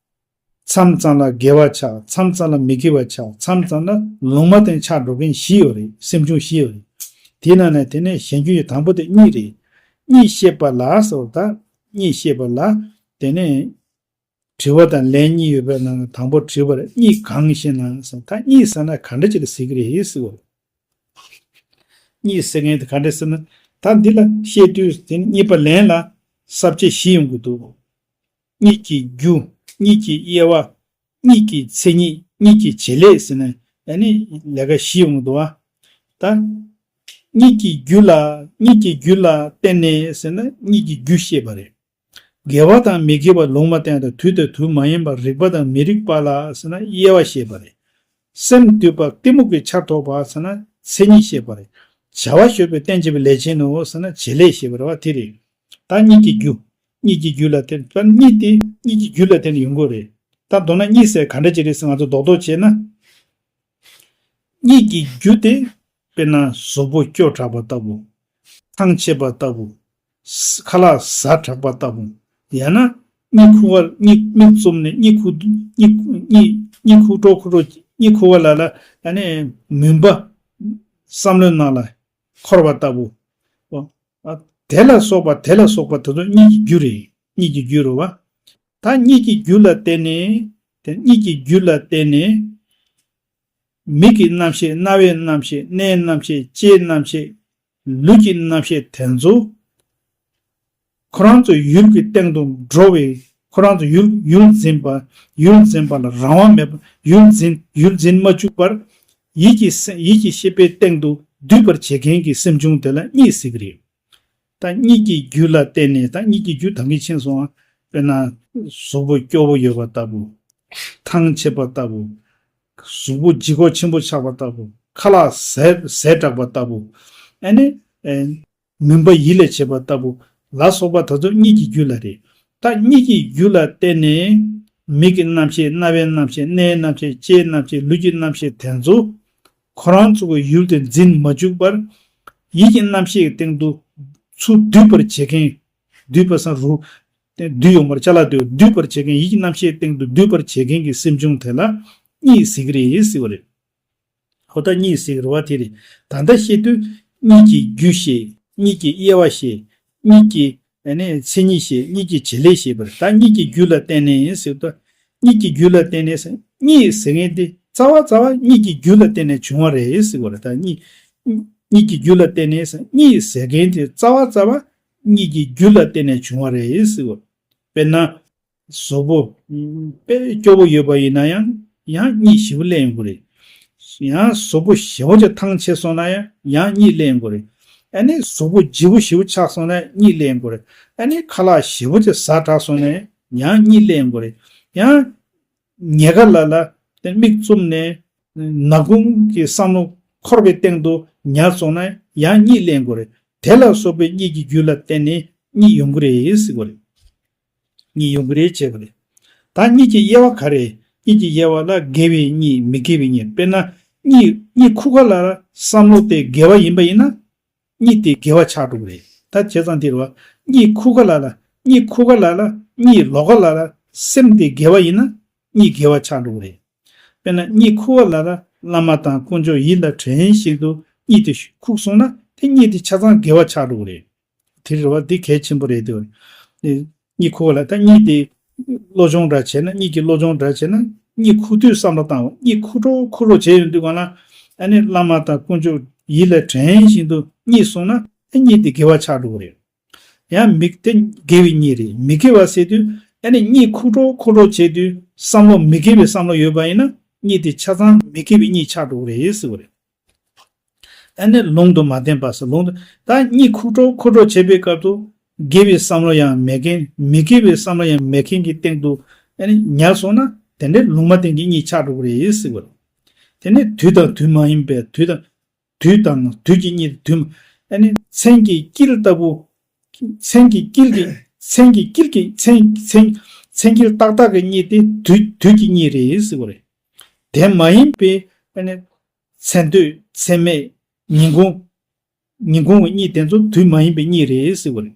མཚམས་མཚམས་ལ་དགེ་བ་ཆགས། མཚམས་མཚམས་ལ་མི་དགེ་བ་ཆགས། མཚམས་མཚམས་ལ་ལུང་མ་བསྟན་ཆགས་འགྲོ་མཁན་བཞི་ཡོད་རེད། སེམས་བྱུང་བཞི་ཡོད་རེད། དེ་ནང་ནས་དེ་ནས་གཞན་འགྱུར་ཡི་དང་པོ་དེ་གཉིད་རེད། གཉིད་ཤེས་པ་ལ་ཟེར་བ་ད་གཉིད་ཤེས་པ་ལ་དེ་ནས། དྲི་བ་དང་ལན་གཉིས་ཡོད་པའི་ནང་ནས་དང་པོ་དྲི་བར་གཉིད་གང་ཞེ་ན་ཟེར། ད་གཉིད་ཟེར་ན་ག་འདྲ་ཅིག་ལ་ཟེར་གྱི་རེད་ཟེར་བ། གཉིད་ཟེར་མཁན་དེ་ག་འདྲ་ཟེར་ན། ད་འདི་ལ་བཤད་དུས་དེ་ནི་གཉིད་པ་ལན་ལ་ས་བཅད་བཞི་ཡོང་གི་འདུག་གཉིད་ཀྱི་རྒྱུ། གཉིད་ཀྱི་དབྱེ་བ། གཉིད་ཀྱི་མཚན་ཉིད། གཉིད་ཀྱི་བྱེད་ལས་ཟེར་ནས་ཨ་ནི་ལས་ཀ་བཞི་ཡོང་གི་འདུག་བ། ད་གཉིད་ཀྱི་རྒྱུ་ལ་གཉིད་ཀྱི་རྒྱུ་ལ་བརྟེན་ནས་ཟེར་ན་གཉིད་ཀྱི་རྒྱུ་བཤད་པ་རེད། དགེ་བ་དང་མི་དགེ་བ་ལུང་མ་བསྟན་དང་དུས་དང་དུས་མ་ཡིན་པ་རིགས་པ་དང་མི་རིགས་པ་ལ་ཟེར་ན་དབྱེ་བ་བཤད་པ་རེད། སེམས་འདུས་པ་གཏི་མུག་གི་ཆར་ཐོགས་པ་ཟེར་ན་མཚན་ཉིད་བཤད་པ་རེད། བྱ་བ་སྤྱོད་པའི་རྟེན་བྱེད་པའི་ལས་ཅན་ནོ་ཟེར་ན་བྱེད་ལས་བཤད་པ་རེད་བ། དེ་རེད། ད་གཉིད་ཀྱི་རྒྱུ། གཉིད་ཀྱི་རྒྱུ་ལ་བརྟེན་ད་གཉིད་དེ་གཉིད་ཀྱི་རྒྱུ་ལ་བརྟེན་ནས་ཡོང་གི་རེད། ད་མདོར་ན་གཉིད་ཟེར་ག་འདྲ་ཅིག་རེད་ཟེར་ང་ཚོ་རྡོག་རྡོག་བྱས་ན། གཉིད་ཀྱི་རྒྱུ་དེ་དཔེར་ན་གཟུགས་པོ་སྐྱོ་དྲགས་པ་ལྟ་བུ། ཐང་ཆད་པ་ལྟ་བུ། ཁ་ལག་ཟ་དྲགས་པ་ལྟ་བུ། ཡང་ན་གཉིད་ཁུག་པ་གཉིད་མིག་བཙུམ་ནས་གཉིད་ཁུག་གཉིད་གཉིད་གཉིད་ཁུག་འགྲོ་ཁུག་འགྲོ་གཉིད་ཁུག་པ་ལ་ལ་ཡང་ནས་མུན་པ་བསམ་བློའི་ནང་ལ་འཁོར་བ་ལྟ་བུ། དེ་ལ་སོགས་པ་དེ་ལ་སོགས་པ་དེ་ཚོ་གཉིད་ཀྱི་རྒྱུ་རེད། གཉིད་ཀྱི་རྒྱུ་རེད་བ། ད་གཉིད་ཀྱི་རྒྱུ་ལ་བརྟེན་ནས་དེ་གཉིད་ཀྱི་རྒྱུ་ལ་བརྟེན་ནས། མིག་གི་རྣམ་ཤེས། རྣ་བའི་རྣམ་ཤེས། སྣའི་རྣམ་ཤེས། ལྕེའི་རྣམ་ཤེས། ལུས་ཀྱི་རྣམ་ཤེས་དེ་ཚོ་ཁོ་རང་ཚོ་ཡུལ་གྱི་སྟེང་དུ་འགྲོ་བའི་ཁོ་རང་ཚོ་ཡུལ་ཡུལ་འཛིན་པ་ཡུལ་འཛིན་པ་ལ་རང་དབང་མེད་པ་ཡུལ་འཛིན་ཡུལ་འཛིན་མ་བཅུག་པར་ཡིད་ཀྱི་སེ་ཡིད་ཀྱི་ཤེས་པའི་སྟེང་དུ་སྡུད་པར་བྱེད་མཁན་གྱི་སེམས་བྱུང་དེ་ལ་གཉིད་ཟེར་གྱི་རེད། ད་གཉིད་ཀྱི་རྒྱུ་ལ་བརྟེན་ནས། ད་གཉིད་ཀྱི་རྒྱུ་ད་གིན་ཕྱིན་སོང་ང་། དཔེར་ན་གཟུགས་པོ་སྐྱོ་བོ་ཡོད་པ་ལྟ་བུ། ཐང་ཆད་པ་ལྟ་བུ། གཟུགས་པོ་ལྗིད་ཁོག་ཆེན་པོ་ཆགས་པ་ལྟ་བུ། ཁ་ལག་ཟས་ཟས་དྲགས་པ་ལྟ་བུ། ཨ་ནི་ཨེ་མུན་པ་ཡིད་ལས་བྱེད་པ་ལྟ་བུ། ལ་སོགས་པ་དེ་ཚོ་གཉིད་ཀྱི་རྒྱུ་ལ་རེད། ད་གཉིད་ཀྱི་རྒྱུ་ལ་བརྟེན་ནས་མིག་གི་རྣམ་ཤེས། རྣ་བའི་རྣམ་ཤེས། སྣའི་རྣམ་ཤེས། ལྕེའི་རྣམ་ཤེས། ལུས་ཀྱི་རྣམ་ཤེས་དེ་ཚོ་ཁོ་རང་ཚོ་གི་ཡུལ་དུ་འཛིན་མ་བཅུག་པར་ཡིད་ཀྱི་རྣམ་ཤེས་ཀྱི་སྟེང་དུ་ཚུར་སྡུད་པར་བྱེད་མཁན། སྡུད་པ་སང་རུ། སྡུད་ཡོང་བར་བྱ་ལ་སྡུད། སྡུད་པར་བྱེད་མཁན། ཡིད་ཀྱི་རྣམ་ཤེས་སྟེང་དུ་སྡུད་པར་བྱེད་མཁན་གྱི་སེམས་བྱུང་དེ་ལ་གཉིད་ཟེར་གྱི་རེད་ཟེར་བ་རེད། ཧོ། ད་གཉིད་ཟེར་གྱི་རེད་བ། དེ་རེད། ད་ལྟ་བཤད་དུས་གཉིད་ཀྱི་རྒྱུ་ཞེས། གཉིད་ཀྱི་དབྱེ་བ་ཞེས། གཉིད་ཀྱི་ཨ་ནི་མཚན་ཉིད་ཞེས། གཉིད་ཀྱི་བྱེད་ལས་ཞེས་པ་རེད། ད་གཉིད་ཀྱི་རྒྱུ་ལ་བརྟེན་ནས་ཟེར་དུས། གཉིད་ཀྱི་རྒྱུ་ལ་བརྟེན་ནས་ཟེར། གཉིད་ཟེར་མཁན་དེ་རྩ་བ་རྩ་བ་གཉིད་ཀྱི་རྒྱུ་ལ་བརྟེན་ནས་བྱུང་བ་རེད་ཟེར་བ་རེད། ད་གཉིད། གཉིད་ཀྱི་རྒྱུ་ལ་བརྟེན་ནས་ཟེར། གཉིད་ཟེར་མཁན་དེ་རྩ་བ་རྩ་བ་གཉིད་ཀྱི་རྒྱུ་ལ་བརྟེན་ནས་བྱུང་བ་རེད་ཟེར་བ། དཔེར་ན། གཟུགས་པོ་དཔེ་སྐྱོ་པོ་ཡོད་པ་ཡིན་ན་ཡང་ཡང་གཉིད་ཞེ་པོ་སླེབས་ཡོང་གི་རེད། ཡང་གཟུགས་པོ་ཞེ་པོ་ཅིག་ཐང་ཆད་སོང་ན་ཡང་ཡང་གཉིད་སླེབས་ཡོང་གི་རེད། ཨ་ནི་གཟུགས་པོ་ལྗིད་པོ་ཞེ་པོ་ཆགས་སོང་ན་གཉིད་སླེབས་ཡོང་གི་རེད། ཨ་ནི་ཁ་ལག་ཞེ་པོ་ཅིག་ཟ་དྲགས་སོང་ན་ཡང་གཉིད་སླེབས་ཡོང་གི་རེད། ཡང་ཉེ་དགའ་ལ་ལ་དེ་མིག་བཙུམ་ནས་ནག་ཁུང་གི་བསམ་བློ་འཁོར་བའི་སྟེང་དུ་ཉལ་སོང་ན་ཡང་གཉིད་སླེབས་ཡོང་གི་རེད། དེ་ལ་སོགས་པའི་གཉིད་ཀྱི་རྒྱུ་ལ་བརྟེན་ནས་གཉིད་ཡོང་གི་རེད་ཟེར་གྱི་རེད། གཉིད་ཡོང་གི་རེད་བྱས་པ་རེད། ད་གཉིད་ཀྱི་དབྱེ་བ་ག་རེ། གཉིད་ཀྱི་དབྱེ་བ་ལ་དགེ་བའི་གཉིད། མི་དགེ་བའི་གཉིད། དཔེར་ན། གཉིད་གཉིད་ཁུག་ག་ལ་ལ་བསམ་བློ་དེ་དགེ་བ་ཡིན་པ་ཡིན་ན། གཉིད་དེ་དགེ་བ་ཆགས་འགྲོ་གི་རེད། ད་བྱས་ཙང་དེ་རེད་བ། གཉིད་ཁུག་ག་ལ་ལ། གཉིད་ཁུག་ག་ལ་ལ། གཉིད་ལོག་ག་ལ་ལ། སེམས་དེ་དགེ་བ་ཡིན་ན། གཉིད་དགེ་བ་ཆགས་འགྲོ་གི་རེད། དཔེར་ན། གཉིད་ཁུག་ག་ལ་ལ་བླ་མ་དང་དཀོན་མཆོག་ཡིད་ལ་དྲན་བཞིན་དུ་གཉིད་དེ་ཁུག་སོང་ན། དེ་གཉིད་དེ་ཆ་ཚང་དགེ་བ་ཆགས་འགྲོ་གི་རེད། དེ་རེད་བ། འདི་གལ་ཆེན་པོ་རེད་དེ། གཉིད་ཁུག་ལ། ད་གཉིད་དེ་བློ་སྦྱོང་འདྲ་བྱས་ན། གཉིད་ཀྱི་བློ་སྦྱོང་འདྲ་བྱས་ན། གཉིད་ཁུག་དུས་བསམ་བློ་བཏང་བ། གཉིད་ཁུག་འགྲོ་ཁུག་འགྲོ་བྱས་ཡོང་དུས་གང་ལ། ཨ་ནི་བླ་མ་དང་དཀོན་མཆོག་ཡིད་ལ་དྲན་བཞིན་དུ་གཉིད་སོང་ན། ཨ། གཉིད་དེ་དགེ་བ་ཆགས་འགྲོ་གི་རེད། ཡང་མི་དེ་དགེ་བའི་གཉིད་རེད། མི་དགེ་བ་ཟེར་དུས། ཨ་ནི་གཉིད་ཁུག་འགྲོ་ཁུག་འགྲོ་བྱས་དུས་བསམ་བློ་མི་དགེ་བའི་བསམ་བློ་ཡོད་པ་ཡིན་ན། གཉིད་དེ་ཆ་ཚང་མི་དགེ་བའི་གཉིད་ཆགས་འགྲོ་གི་རེད་ཟེར་བ་རེད། ཨ་ནི་ལུང་དུ་མ་བསྟན་པ་ཟེར། ལུང་དུ། ད་གཉིད་ཁུག་འགྲོ་ཁུག་འགྲོ་བྱེད་པའི་སྐབས་སུ་དགེ་བའི་བསམ་བློ་ཡང་མེད་མཁན། མི་དགེ་བའི་བསམ་བློ་ཡང་མེད་མཁན་གྱི་སྟེང་དུ་ཨ་ནི་ཉལ་སོང་ན། དེ་འདྲའི་ལུང་མ་བསྟན་གྱི་གཉིད་ཆགས་འགྲོ་གི་རེད་ཟེར་བ་རེད། དེ་ནས་དུས་དང་དུས་མ་ཡིན་པའི། དུས་དང་དུས་དང་དུས་ཀྱི་གཉིད། དུས། ཨ་ནི་མཚན་གྱི་དཀྱིལ་ལྟ་བུ། མཚན་གྱི་དཀྱིལ་གྱི། མཚན་གྱི་དཀྱིལ་གྱི། མཚན་མཚན་མཚན་དཀྱིལ་ཏག་ཏག་གི་གཉིད་དེ་དུས་དུས་ཀྱི་གཉིད་རེད་ཟེར་བ་རེད། དེ་མ་ཡིན་པའི། ཨ་ནི་མཚན་དུས་མཚན་མེད། ཉིན་གུང་། ཉིན་གུང་གི་གཉིད་དེ་ཚོ་དུས་མ་ཡིན་པའི་གཉིད་རེད་ཟེར་བ་རེད།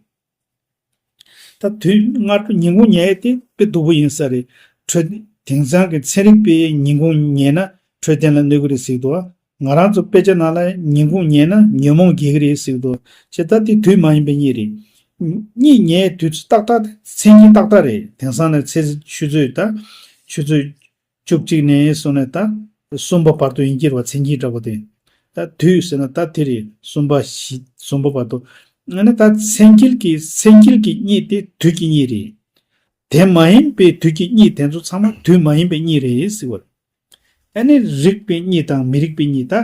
ད་དུས་སྔ་དྲོ་ཉིན་གུང་ཉལ་ཡས་དེ་དཔེ་སྡུག་པོ་ཡིན་ས་རེད། འཕྲོད། དེང་སང་གི་ཚན་རིག་པས་ཉིན་གུང་ཉལ་ན་འཕྲོད་བསྟེན་ལ་གནོད་ཀྱི་རེད་ཟེར་གྱི་འདུག། ང་རང་ཚོ་དཔེ་ཆ་ནང་ལ་ཉིན་གུང་ཉལ་ན་ཉོན་མོངས་རྒྱས་ཀྱི་རེད་ཟེར་གྱི་འདུག། བྱས་ཙང་དེ་དུས་མ་ཡིན་པའི་གཉིད་རེད། གཉིད་ཉལ་དུས་ཚོད་ཏག་ཏག་དེ་མཚན་དཀྱིལ་ཏག་ཏག་རེད། དེང་སང་ནི་ཚེས། ཆུ་ཚོད། ད་ཆུ་ཚོད་བཅུ་གཅིག་ནས་བཟུང་ནས་ད་གསུམ་པ་བར་དུ་ཡིན་གྱི་རེད་བ། མཚན་དཀྱིལ་འདྲ་པོ་དེ། ད་དུས་ཟེར་ན་ད་དེ་རེད། གསུམ་པ་བཞི། གསུམ་པ་བར་དུ། ཨ་ནི་ད་མཚན་དཀྱིལ་གྱི། མཚན་དཀྱིལ་གྱི་གཉིད་དེ་དུས་ཀྱི་གཉིད་རེད། དེ་མ་ཡིན་པའི་དུས་ཀྱི་གཉིད་དེ་ཚོ་ཚང་མ་དུས་མ་ཡིན་པའི་གཉིད་རེད་ཟེར་བ་རེད། ཨ་ནི་རིག་པའི་གཉིད་དང་མི་རིག་པའི་གཉིད། ད་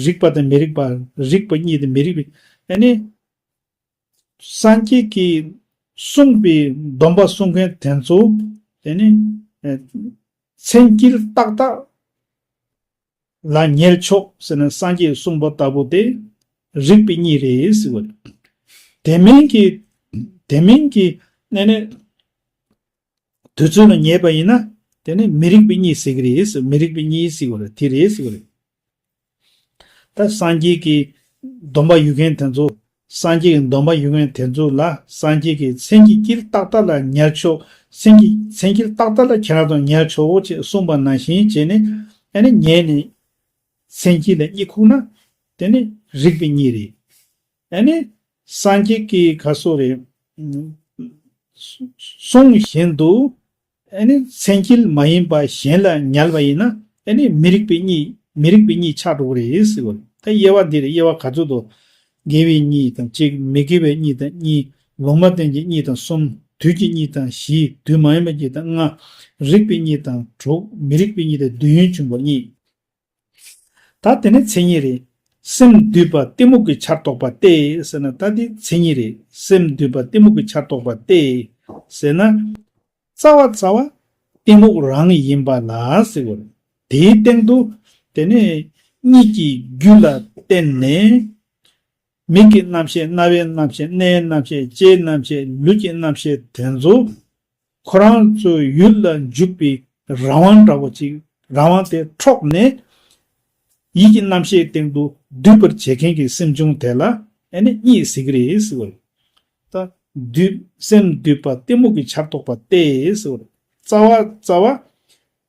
རིག་པ་དང་མི་རིག་པ། རིག་པའི་གཉིད་དང་མི་རིག་པའི། ཨ་ནི་སངས་རྒྱས་ཀྱིས་གསུངས་པའི་སྡོམ་པ་སྲུང་མཁན་དེ་ཚོ། དེ་ནི་ཨ་མཚན་དཀྱིལ་ཏག་ཏག་ལ་ཉལ་ཆོག་ཟེར་ནས་སངས་རྒྱས་གསུངས་པ་ལྟ་བུ་དེ་རིག་པའི་གཉིད་རེད་ཟེར་བ་རེད། དེ་མིན་གྱི། དེ་མིན་གྱི་ཨ་ནི་དུས་ཚོད་ལ་ཉལ་བ་ཡིན་ན། དེ་ནི་མི་རིག་པའི་གཉིད་ཟེར་གྱི་རེད་ཟེར། མི་རིག་པའི་གཉིད་ཟེར་བ་རེད། དེ་རེད་ཟེར་བ་རེད། ད་སངས་རྒྱས་ཀྱི་སྡོམ་པ་ཡོད་མཁན་དེ་ཚོ། སངས་རྒྱས་ཀྱི་སྡོམ་པ་ཡོད་མཁན་དེ་ཚོ་ལ། སངས་རྒྱས་ཀྱིས་མཚན་གྱི་དཀྱིལ་ཏག་ཏག་ལ་ཉལ་ཆོག། མཚན་གྱི། མཚན་དཀྱིལ་ཏག་ཏག་ལ་ཁྱེད་རང་ཚོ་ཉལ་ཆོག་ཅེས་གསུངས་པ་ནང་བཞིན་བྱས་ནས། ཨ་ནི་ཉལ་ནས་མཚན་དཀྱིལ་ལ་གཉིད་ཁུག་ན། དེ་ནི་རིག་པའི་གཉིད་རེད། ཨ་ནི་སངས་རྒྱས་ཀྱིས་ག་སོ་རེད། གསུང་བཞིན་དུ། ཨ་ནི་མཚན་དཀྱིལ་མ་ཡིན་པ་གཞན་ལ་ཉལ་བ་ཡིན་ན། ཨ་ནི་མི་རིག་པའི་གཉིད། མི་རིག་པའི་གཉིད་ཆགས་འགྲོ་གི་རེད་ཟེར་བ་རེད། ད་དབྱེ་བ་འདི་རེད། དབྱེ་བ་ག་ཚོད་དོ། དགེ་བའི་གཉིད་དང་གཅིག། མི་དགེ་བའི་གཉིད་དང་གཉིས། ལུང་མ་བསྟན་གྱི་གཉིད་དང་གསུམ། དུས་ཀྱི་གཉིད་དང་བཞི། དུས་མ་ཡིན་པའི་གཉིད་དང་ལྔ། རིག་པའི་གཉིད་དང་དྲུག། མི་རིག་པའི་གཉིད་དང་བདུན། ཡུན་ཆུང་བ་གཉིས། ད་དེ་ནས་མཚན་ཉིད་རེད། སེམས་འདུས་པ་གཏི་མུག་གི་ཆར་གཏོགས་པ་སྟེ་ཟེར་ན། ད་དེ་མཚན་ཉིད་རེད། སེམས་འདུས་པ་གཏི་མུག་གི་ཆར་གཏོགས་པ་སྟེ་ཟེར་ན། རྩ་བ་རྩ་བ་གཏི་མུག་རང་ཡིན་པ་ལ་ཟེར་བ་རེད། དེའི་སྟེང་དུ་དེ་ནས་གཉིད་ཀྱི་རྒྱུ་ལ་བརྟེན་ནས། མིག་གི་རྣམ་ཤེས། རྣ་བའི་རྣམ་ཤེས། སྣའི་རྣམ་ཤེས། ལྕེའི་རྣམ་ཤེས། ལུས་ཀྱི་རྣམ་ཤེས་དེ་ཚོ་ཁོ་རང་ཚོའི་ཡུལ་ལ་འཇུག་པའི་རང་དབང་འདྲ་བོ་ཅིག་རང་དབང་དེ་འཕྲོག་ནས། ཡིད་ཀྱི་རྣམ་ཤེས་སྟེང་དུ་སྡུད་པར་བྱེད་མཁན་གྱི་སེམས་བྱུང་དེ་ལ་ཨ་ནི་གཉིད་ཟེར་གྱི་རེད་ཟེར་བ་རེད། ད་སྡུད། སེམས་སྡུད་པ། གཏི་མུག་གི་ཆར་གཏོགས་པ་སྟེ་ཟེར་བ་རེད། རྩ་བ་རྩ་བ་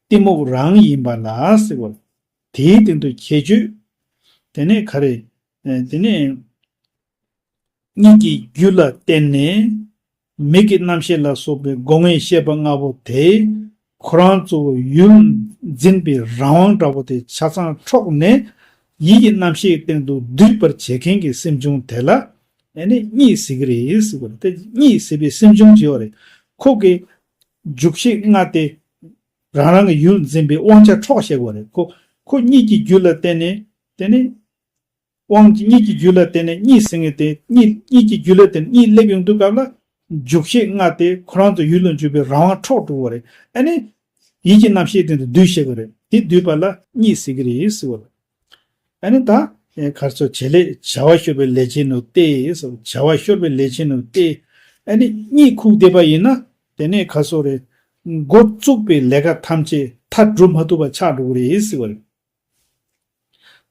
གཏི་མུག་རང་ཡིན་པ་ལ་ཟེར་བ་རེད། དེའི་སྟེང་དུ་ཁྱད་ཆོས། དེ་ནས་ག་རེ། ཨེ། དེ་ནས་གཉིད་ཀྱི་རྒྱུ་ལ་བརྟེན་ནས་མིག་གི་རྣམ་ཤེས་ལ་སོགས་པའི་སྒོ་ལྔའི་ཤེས་པ་ལྔ་པོ་དེ་ཁོ་རང་གཙོ་བོ་ཡུལ་འཛིན་པའི་རང་དབང་འདྲ་པོ་དེ་ཆ་ཚང་འཕྲོག་ནས་ཡིད་ཀྱི་རྣམ་ཤེས་སྟེང་དུ་སྡུད་པར་བྱེད་མཁན་གྱི་སེམས་བྱུང་དེ་ལ་ཨ་ནི་གཉིད་ཟེར་གྱི་རེད་ཟེར་བ་རེད། དེ་གཉིད་ཟེར་བའི་སེམས་བྱུང་ཅིག་ཡོད་རེད། ཁོ་གི་འཇུག་ཤེས་ལྔ་དེ་རང་རང་གི་ཡུལ་འཛིན་པའི་དབང་ཆ་འཕྲོག་བྱེད་དགོས་རེད། ཁོ་ཁོ་གཉིད་ཀྱི་རྒྱུ་ལ་བརྟེན་ནས། དེ་ནས་དབང་གཉིད་ཀྱི་རྒྱུ་ལ་བརྟེན་ནས་གཉིད་སེང་གེ་དེ་གཉིད་གཉིད་ཀྱི་རྒྱུ་ལ་བརྟེན་ནས་གཉིད་སླེབས་ཡོང་དུས་སྐབས་ལ་འཇུག་ཤེས་ལྔ་དེ་ཁོ་རང་ཚོ་ཡུལ་ལ་འཇུག་པའི་རང་དབང་འཕྲོག་འགྲོ་བ་རེད། ཨ་ནི་ཡིད་ཀྱི་རྣམ་ཤེས་སྟེང་དུ་སྡུད་ཤེས་པ་རེད། དེ་སྡུད་པ་ལ་གཉིད་ཟེར་གྱི་རེད་ཟེར་བ་རེད། ཨ་ནི་ད་ཨེ་གར་སོ་བྱེད་ལས་བྱ་བ་ཤོར་བའི་ལས་ཅན་ནོ་སྟེ་ཟེར། བྱ་བ་ཤོར་བའི་ལས་ཅན་ནོ་སྟེ། ཨ་ནི་གཉིད་ཁུག་བསྡད་པ་ཡིན་ན་དེ་ནས་གར་སོ་རེད། འགོ་བཙུགས་པའི་ལས་ཀ་ཐམས་ཅད་མཐའ་སྒྲུབ་མ་ཐུབ་པ་ཆགས་འགྲོ་གི་རེད་ཟེར་བ་རེད།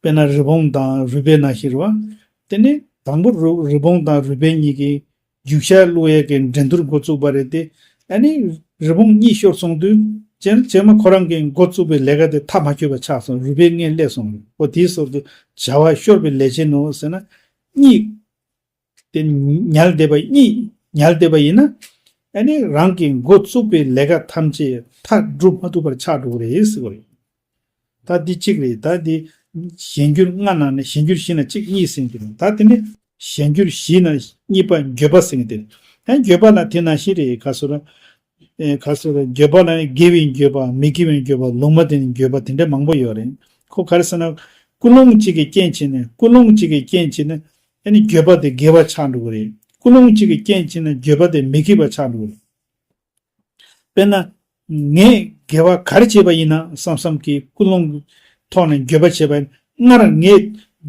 དཔེར་ན་རི་བོང་དང་རུས་སྦལ་ནང་བཞིན་རེད་བ། དེ་ནི་དང་པོ་རུ་རི་བོང་དང་རུས་སྦལ་གཉིས་ཀྱིས་རྒྱུག་ཤར་བླུག་ཡས་ཀྱི་འགྲན་བསྡུར་འགོ་བཙུགས་པ་རེད་དེ། ཨ་ནི་རི་བོང་གཉིད་ཤོར་སོང་དུས་རྗེས་རྗེས་མ་ཁོ་རང་གིས་འགོ་བཙུགས་པའི་ལས་ཀ་དེ་མཐའ་མ་འཁྱོལ་བ་ཆགས་སོང་། རུས་སྦལ་སྔོན་སླེབས་སོང་། འོ་དེའི་ཟུར་དུ་བྱ་བ་ཤོར་བའི་ལས་ཅན་ནོ་ཟེར་ན། གཉིད་དེ་ཉལ་བསྡད་པ། གཉིད་ཉལ་བསྡད་པ་ཡིན་ན། ཨ་ནི་རང་གིས་འགོ་བཙུགས་པའི་ལས་ཀ་ཐམས་ཅད་མཐའ་སྒྲུབ་མ་ཐུབ་པར་ཆགས་འགྲོ་གི་རེད་ཟེར་བ་རེད། ད་འདི་གཅིག་རེད། ད་འདི་གཞན་འགྱུར་ལྔ་ནང་ནས་གཞན་འགྱུར་བཞི་ནང་གཅིག་གཉིད་ཟེར་གྱི་རེད། ད་དེ་ནི་གཞན་འགྱུར་བཞི་ནང་གཉིས་པ་འགྱོད་པ་ཟེར་གྱི་དེ་རེད། ད་འགྱོད་པ་ལ་དེ་ནང་བཞིན་རེད། ག་སོ་ར། ཨེ་ག་སོ་ར། འགྱོད་པ་ལ་དགེ་བའི་འགྱོད་པ། མི་དགེ་བའི་འགྱོད་པ། ལུང་མ་བསྟན་འགྱོད་པ་དེ་འདྲ་མང་པོ་ཡོད་རེད། ཁོ་ག་རེ་ཟེར་ན། ཀུན་སློང་གཅིག་གི་རྐྱེན་བྱས་ནས། ཀུན་སློང་གཅིག་གི་རྐྱེན་བྱས་ནས་ཨ་ནི་འགྱོད་པ་དེ་དགེ་བ་ཆགས་འགྲོ་གི་རེད། ཀུན་སློང་གཅིག་གི་རྐྱེན་བྱས་ནས་འགྱོད་པ་དེ་མི་དགེ་བ་ཆགས་འགྲོ་གི་རེད། དཔེར་ན། ངས་དགེ་བ་ག་རེ་བྱས་པ་ཡིན་ན་བསམ་བསམ་གྱི་ཀུན་སློང་གི་ཐོག་ནས་འགྱོད་པ་བྱས་པ་ཡིན་ན། སྔར་ངས་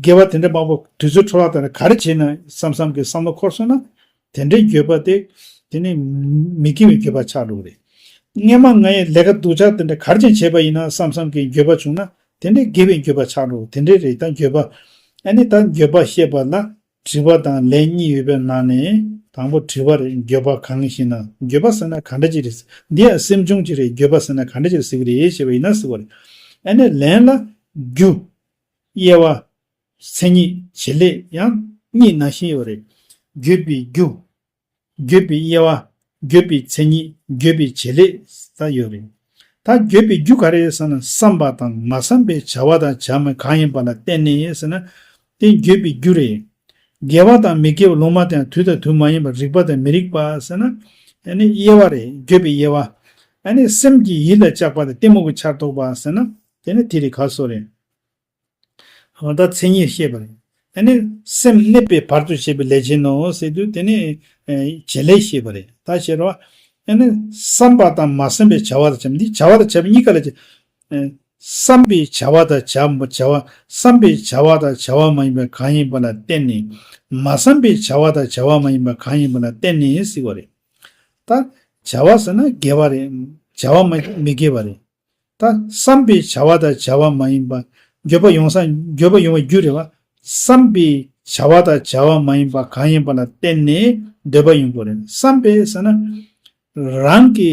དགེ་བ་དེ་འདྲ་མང་པོ་དུས་ཚོད་འཕྲོ་བརླག་བཏང་ནས་ག་རེ་བྱས་ན་བསམ་བསམ་གྱི་བསམ་བློ་འཁོར་སོང་ན། དེ་འདྲའི་འགྱོད་པ་དེ་དེ་ནི་མི་དགེ་བའི་འགྱོད་པ་ཆགས་འགྲོ་གི་རེད། སྔས་མ་ང་ཡི་ལས་ཀ་སྡུག་ཅག་དེ་འདྲ་ག་རེ་ཅིག་བྱས་པ་ཡིན་ན་བསམ་བསམ་གྱི་འགྱོད་པ་བྱུང་ན་དེ་འདྲའི་དགེ་བའི་འགྱོད་པ་ཆགས་འགྲོ་གི། དེ་འདྲའི་རེད། ད་འགྱོད་པ། ཨ་ནི་ད་འགྱོད་པ་བཤད་པ་ལ། དྲི་བ་དང་ལན་གཉིས་ཡོད་པའི་ནང་ནས་དང་པོ་དྲི་བ་རེད། འགྱོད་པ་གང་ཞེ་ན། འགྱོད་པ་ཟེར་ན་ག་འདྲ་ཅིག་རེད། འདི་ཡང་སེམས་བྱུང་ཅིག་རེད། འགྱོད་པ་ཟེར་ན་ག་འདྲ་ཅིག་རེད་ཟེར་གྱི་རེད་ཞེས་པ་ཡིན་ན་ཟེར་བ་རེད། ཨ་ནི་ལན་ལ་རྒྱུ། དབྱེ་བ། མཚན་ཉིད། བྱེད་ལས། ཡང་གཉིས་ནང་བཞིན་ཡོད་རེད། འགྱོད་པའི་རྒྱུ། འགྱོད་པའི་དབྱེ་བ། འགྱོད་པའི་མཚན་ཉིད། འགྱོད་པའི་བྱེད་ལས་ད་ཡོད་རེད། ད་འགྱོད་པའི་རྒྱུ་ག་རེ་རེད་ཟེར་ན། བསམ་པ་དང་མ་བསམ་པའི་བྱ་བ་དང་བྱ་མིན་གང་ཡིན་པ་ལ་བརྟེན་ནས་ཟེར་ན། དེ་འགྱོད་པའི་རྒྱུ་རེད། དགེ་བ་དང་མི་དགེ་བ། ལུང་མ་བསྟན་དུས་དང་དུས་མ་ཡིན་པ། རིགས་པ་དང་མི་རིགས་པ་ཟེར་ན། ཨ་ནི་དབྱེ་བ་རེད། འགྱོད་པའི་དབྱེ་བ། ཨ་ནི་སེམས་ཀྱི་ཡིད་ལ་གཅགས་པ་དང་གཏི་མུག་གི་ཆར་གཏོགས་པ་ཟེར་ན། དེ་ནི་དེ་རིགས་ཁ་གསོ་རེད། ད་མཚན་ཉིད་བཤད་པ་རེད། ཨ་ནི་སེམས་གནས་པའི་བར་དུ་བྱེད་པའི་ལས་ཅན་ནོ་ཟེར་དུས་དེ་ནི་ཨེ་བྱེད་ལས་བཤད་པ་རེད། ད་བྱེད་རོགས། ཨ་ནི་བསམ་པ་དང་མ་བསམ་པའི་བྱ་བ་དང་བྱ་མིན། འདི་བྱ་བ་དང་བྱ་མིན་གཉིས་ཀ་ལ་བྱེད། ཨེ་བསམ་པའི་བྱ་བ་དང་བྱ་བྱ་བ། བསམ་པའི་བྱ་བ་དང་བྱ་བ་མ་ཡིན་པ་གང་ཡིན་པ་ལ་བརྟེན་ནས། མ་བསམ་པའི་བྱ་བ་དང་བྱ་བ་མ་ཡིན་པ་གང་ཡིན་པ་ལ་བརྟེན་ནས་ཟེར་བ་རེད། ད་བྱ་བ་ཟེར་ན་དགེ་བ་རེད། བྱ་བ་མ་མི་དགེ་བ་རེད། ད་བསམ་པའི་བྱ་བ་དང་བྱ་བ་མ་ཡིན་པ། འགྱོད་པ་ཡོང་ས། འགྱོད་པ་ཡོང་བའི་རྒྱུ་རེད་བ། བསམ་པའི་བྱ་བ་དང་བྱ་བ་མ་ཡིན་པ་གང་ཡིན་པ་ལ་བརྟེན་ནས་འདོད་པ་ཡོང་གི་རེད། བསམ་པའི་ཟེར་ན། རང་གི་